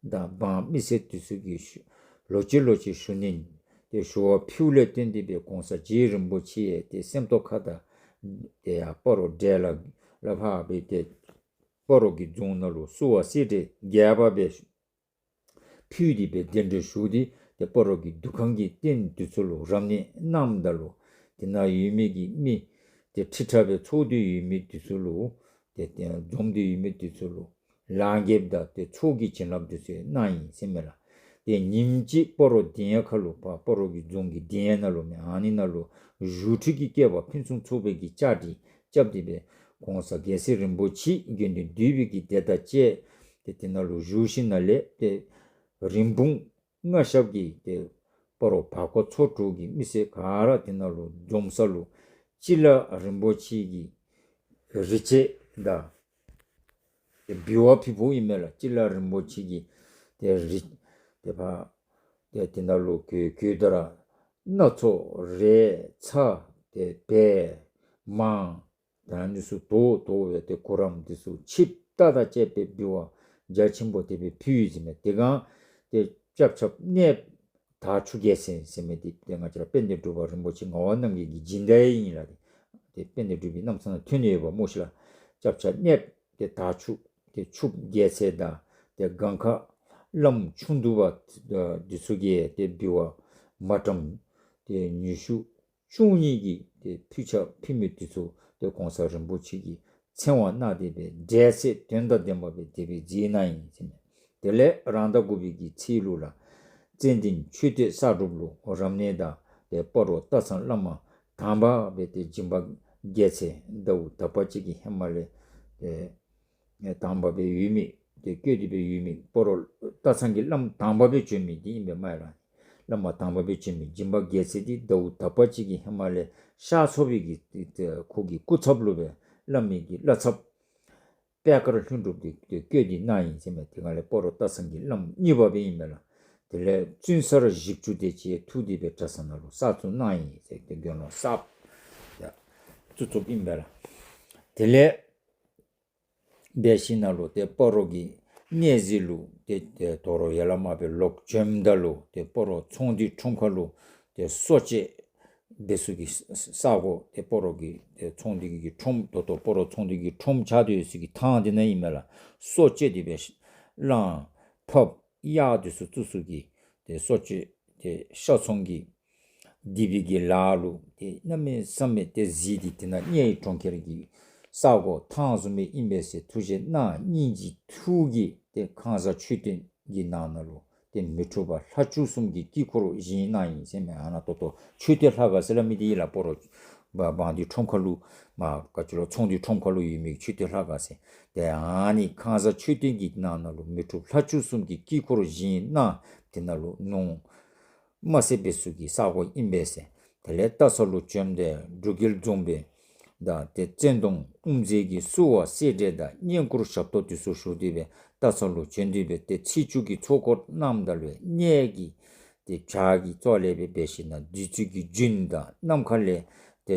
དང་འབངས་མི་སེར་འདི་ཚུ་གིས་ལོག་ཅི་ལོག་ཅི་ཞུ་ནི་ ཏེ་ཞུ་བ་ཕུལཝ་ལས་བརྟེན་ཏེ་སྦེ་གོང་ས་རྗེ་རིན་པོ་ཆེ་ཡང་ཏེ་སེམས་རྟོགས་ཁ་དང་ཏེ་ཡར་སྤ་རོ་འབྲས་ལ་ལ་ཕར་སྦེ་ཏེ་སྤ་རོ་གི་རྫོང་ནང་ལུ་བསུ་བ་སེར་སྦྲེང་རྒྱས་པ་སྦེ་ཕུལ་ཏེ་སྦེ་གདན་འདྲེན་ཞུ་སྟེ་ཏེ་སྤ་རོ་གི་འདུ་ཁང་གི་རྟེན་འདི་ཚུ་ལུ་རབ་གནས་གནངམ་ད་ལུ་དེ་ནང་ཡོད་མི་གི་མི་ཏེ་ཁྲི་ཕྲག་སྦེ་ཚོགས་ཏེ་ཡོད་མི་འདི་ཚུ་ལུ་ཏེ་ཏེ་འཛོམས་ཏེ་ཡོད་མི་འདི་ཚུ་ལུ་ལག་འགེབས་དང་ཏེ་ཚོགས་ཀྱི་བྱིན་རླབས་འདི་ཚུ་གནང་ཡི་ཟེར་མས་ལགས། ཏེ་ཉིནམ་གཅིག་སྤ་རོ་དིང་ཡ་ཁ་ལུ་ཕར་སྤ་རོ་གི་རྫོང་གི་དིང་ཡ་ནང་ལུ་མེན་ཨ་ནི་ནང་ལུ་བཞུགས་ཁྲི་གི་བཀོད་པ་ཕུན་སུམ་ཚོགས་པའི་གི་བཅའ་སྒྲིག་རྐྱབ་སྟེ་སྦེ་གོང་ས་རྒྱལ་སྲས་རིན་པོ་ཆེ་དགེ་འདུན་འདུས་པའི་གི་སྡེ་དང་བཅས་ཏེ་དེ་ནང་ལུ་བཞུགས་ཞིནམ་ལས་ཏེ་རིན་སྤུངས་མངའ་ཞབས་ཀྱི་ཏེ་སྤ་རོ་བར་སྐོར་ཚོ་དྲུག་གི་མི་སེར་ག་ར་དེ་ནང་ལུ་འཛོམས་ས་ལུ་སྤྱི་བླ་རིན་པོ་ཆེ་གི་རིག་བྱེད་དང་ཏེ་འབུལ་བ་ཕུལཝ་ཨིན་མས་ལགས། སྤྱི་བླ་རིན་པོ་ཆེ་གི་ཏེ་རིག་ཏེ་ཕར་ཏེ་དེ་ནང་ལུ་གོས་གོས་དར་སྣ་ཚོགས་རས་ཚ་ཏེ་བལ་མང་ད་ཨ་ནི་ཚུ་དོ་དོ་སྦེ་ཏེ་གུ་རམ་འདི་ཚུ་ཆིབས་རྟ་དང་བཅས་པའི་འབུལ་བ་རྒྱ་ཆེན་པོ་དེ་སྦེ་ཕུལ་ཡི་ཟེར་མས། དེ་སྒང་ཏེ་སྐྱབས་ཆབ་གནས་དར་ཕྱུག་རྒྱལ་མཚན་ཟེར་མི་འདི་ཏེ་ང་བཅས་ར་དཔལ་ལྡན་འབྲུག་པ་རིན་པོ་ཆེ་ངག་དབང་རྣམ་རྒྱལ་གྱི་སྦྱིན་བདག་ཨིན་ལགས། ཏེ་དཔལ་ལྡན་འབྲུག་པའི་རྣམ་ཐར་ནང་ཐོན་ཡོདཔ་སྨོ་ཤིག་ལགས། སྐྱབས་ཆབ་གནས་ཏེ་དར་ཕྱུག་ཏེ་ཕྱུགཔོ་རྒྱལ་མཚན་དང་ཏེ་སྒང་ཁ་བླམ་ཆུང་བསྡུ་བ་འདི་ཚུ་གིས་ཏེ་འབུལ་བ་མ་ཊམ་ཏེ་ཉི་ཤུ་བཅུ་གཉིས་ཀྱི་ཏེ་ཕུལ་ཆ་ཕུལ་མི་འདི་ཚུ་ཏེ་གོང་ས་རིན་པོ་ཆེ་གིས་ཚེ་དབང་གནང་སྟེ་སྦེ་འབྲེལ་ཚད་དོན་དང་ལྡནམ་སྦེ་དེ་སྦེ་མཛད་གནང་ཡི་ཟེར་མས། དེ་ལས་རང་ཟླ་དགུ་པའི་གི་ཚེས་ལུ་ལགས་ཙན་དན་མཆོད་རྟེན་གསར་སྒྲུབ་ལུ་རབ་གནས་དང་ཏེ་སྤ་རོ་སྟག་ཚང་བླ་མ་དང་པ་སྦེ་ཏེ་སྦྱིན་པ་རྒྱལ་མཚན་ཟླཝ་དག་པ་ཅིག་གི་ཧེ་མ་ལས་ཏེ་དང་པ་སྦེ་ཡོད་མི་ཏེ་བཀོད་དེ་སྦེ་ཡོད་མི་སྤ་རོ་སྟག་ཚང་གི་བླམ་དང་པ་སྦེ་བྱོན་མི་འདི་ཨིན་པས་སྨ་རེ་ལགས། བླམ་དང་པ་སྦེ་བྱོན་མི་སྦྱིན་པ་རྒྱལ་མཚན་འདི་ཟླཝ་དག་པ་ཅིག་གི་ཧེ་མ་ལས་ཤར་ཚོ་པའི་གི་ཏེ་ཁོ་གི་སྐུ་ཚབ་ལུ་སྦེ་བླ་མའི་གི་བླ་ཚབ་པད་དཀར་ལྷུན་གྲུབ་འདི་ཏེ་བཀོད་དེ་གནང་ཡི་ཟེར་མས། དེ་སྒང་ལས་སྤ་རོ་སྟག་ཚང་གི་བླམ་གཉིས་པ་སྦེ་ཨིན་པས་ལགས། དེ་ལས་ཙུན་གསར་བཞི་བཅུ་དེ་ཅིག་ཐུག་སྟེ་སྦེ་གྲྭ་ཚང་ནང་ལུ་གསར་བཙུགས་གནང་ཡི་ཟེར་ཏེ་དགེ་སློང་གསརཔ་ཡང་བཙུགས་བཙུགསཔ་ཨིན་པས་ལགས། དེ་ལས་འབད་ཞིནམ་ལས་ཏེ་སྤ་རོ་གི་གནས་གཟིགས་ལུ་ཏེ་ཏེ་དོ་རུང་ཡར་ལས་མར་སྦེ་ལོག་བྱོནམ་ད་ལུ་ཏེ་སྤ་རོ་ཚོང་འདུས་ཁྲོམ་ཁ་ལུ་ཏེ་གསོ་དཔྱད་འབད་ས་གི་ས་ས་གོ་ཏེ་སྤ་རོ་གི་ཏེ་ཚོང་འདུས་ཀྱི་ཁྲོམ་ད་ལྟོ་སྤ་རོ་ཚོང་འདུས་ཀྱི་ཁྲོམ་ཆགས་ཏེ་ཡོད་ས་གི་ཐང་འདི་ནང་ཨིན་མས་ལགས། གསོ་དཔྱད་འདི་སྦེ་གླང་ཕགཔ་གཡག་འདི་ཚུ་བཙུགས་ས་གི་ཏེ་གསོ་དཔྱད་ཏེ་ཤ་ཚོང་གི་སྡིག་པའི་གི་ལཱ་ལུ་ཏེ་གནམ་མེད་ས་མེད་ཏེ་གཟིགས་ཏེ་དེ་ནང་གནས་གྲོང་ཁྱེར་གྱི་ས་གོ་ཐང་བཟུམ་སྦེ་ཨིན་པས་ཟེར་ཐུགས་བཞེད་གནང་སྙིང་རྗེའི་ཐུགས་ཀྱིས་ཏེ་ཁང་བཟང་མཆོད་རྟེན་གྱི་ནང་ན་ལུ་ཏེ་མི་འཁྲུགས་པ་ལྷ་བཅུ་གསུམ་གྱི་དཀྱིལ་འཁོར་བཞེངས་གནང་ཡི་ཟེར་མས། ཨ་ནཱ་ད་ལྟོ་མཆོད་རྟེན་ལྷ་ཁང་ཟེར་སླབ་མི་འདི་ཨིན་ལགས། སྤ་རོ་བ་བང་འདུས་ཁྲོམ་ཁ་ལུ་མར་ག་ཅི་ལོ་ཚོང་འདུས་ཁྲོམ་ཁ་ལུ་ཡོད་མི་མཆོད་རྟེན་ལྷ་ཁང་ཟེར། ཏེ་ཨ་ནི་ཁང་བཟང་མཆོད་རྟེན་གྱི་ནང་ན་ལུ་མི་འཁྲུགས་ལྷ་བཅུ་གསུམ་གྱི་དཀྱིལ་འཁོར་བཞེངས་གནང་། དེ་ནང་ལུ་ནོར་དམར་སེར་འབད་ས་གི་ས་གོ་ཨིན་པས་ཟེར། དེ་ལས་སྟག་ཚང་ལུ་བྱོནམ་ད་འབྲུག་རྒྱལ་རྫོང་དཔོན་དང་ཏེ་བཙན་གདོང་དབུ་མཛད་ཀྱིས་བསུ་བ་སེར་སྦྲེང་དང་བསྙེན་བཀུར་ཞབས་ཏོག་འདི་ཚུ་ཞུ་སྟེ་སྦེ་སྟག་ཚང་ལུ་བྱོན་ཏེ་སྦེ་ཏེ་ཚེས་བཅུ་གི་ཚོགས་འཁོར་གནངམ་ད་ལུ་གནས་ཀྱི་ཏེ་བྱག་གི་ཙོག་ལས་སྦེ་འབད་ཞིནམ་ལས་བདུད་རྩི་གི་རྒྱུན་དང་ནམ་མཁའ་ལས་ཏེ་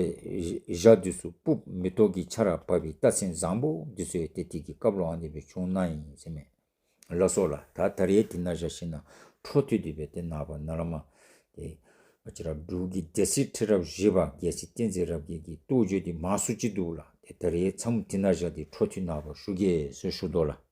ཞག་འདི་ཚུ་སྤུབས་མེ་ཏོག་གི་ཆར་བབས་པའི་རྟགས་མཚན་བཟང་པོ་འདི་ཚུ་ཡང་ཏེ་དེ་གི་སྐབས་ལུ་ཨ་ནི་སྦེ་བྱུང་གནང་ཡི་ཟེར་མས། ལགས་སོ་ལགས། ད་ད་རིས་དེ་ནང་བཞག་ཞིནམ་ལས་འཕྲོ་མཐུད་དེ་སྦེ་ཏེ་ནངས་པ་ནངས་ལས་མར་ཏེ་ང་བཅས་ར་འབྲུག་གི་སྡེ་སྲིད་ཁྲི་རབས་བཞི་པ་རྒྱལ་སྲས་བསྟན་འཛིན་རབ་རྒྱས་ཀྱི་རྟོགས་བརྗོད་འདི་མང་སུ་ཅིག་འདུག་ལགས། ཏེ་ད་རིས་མཚམས་དེ་ནང་བཞག་སྟེ་འཕྲོ་མཐུད་ནངས་པ་ཞུ་གེ་ཟེར་ཞུ་དོ་ལགས།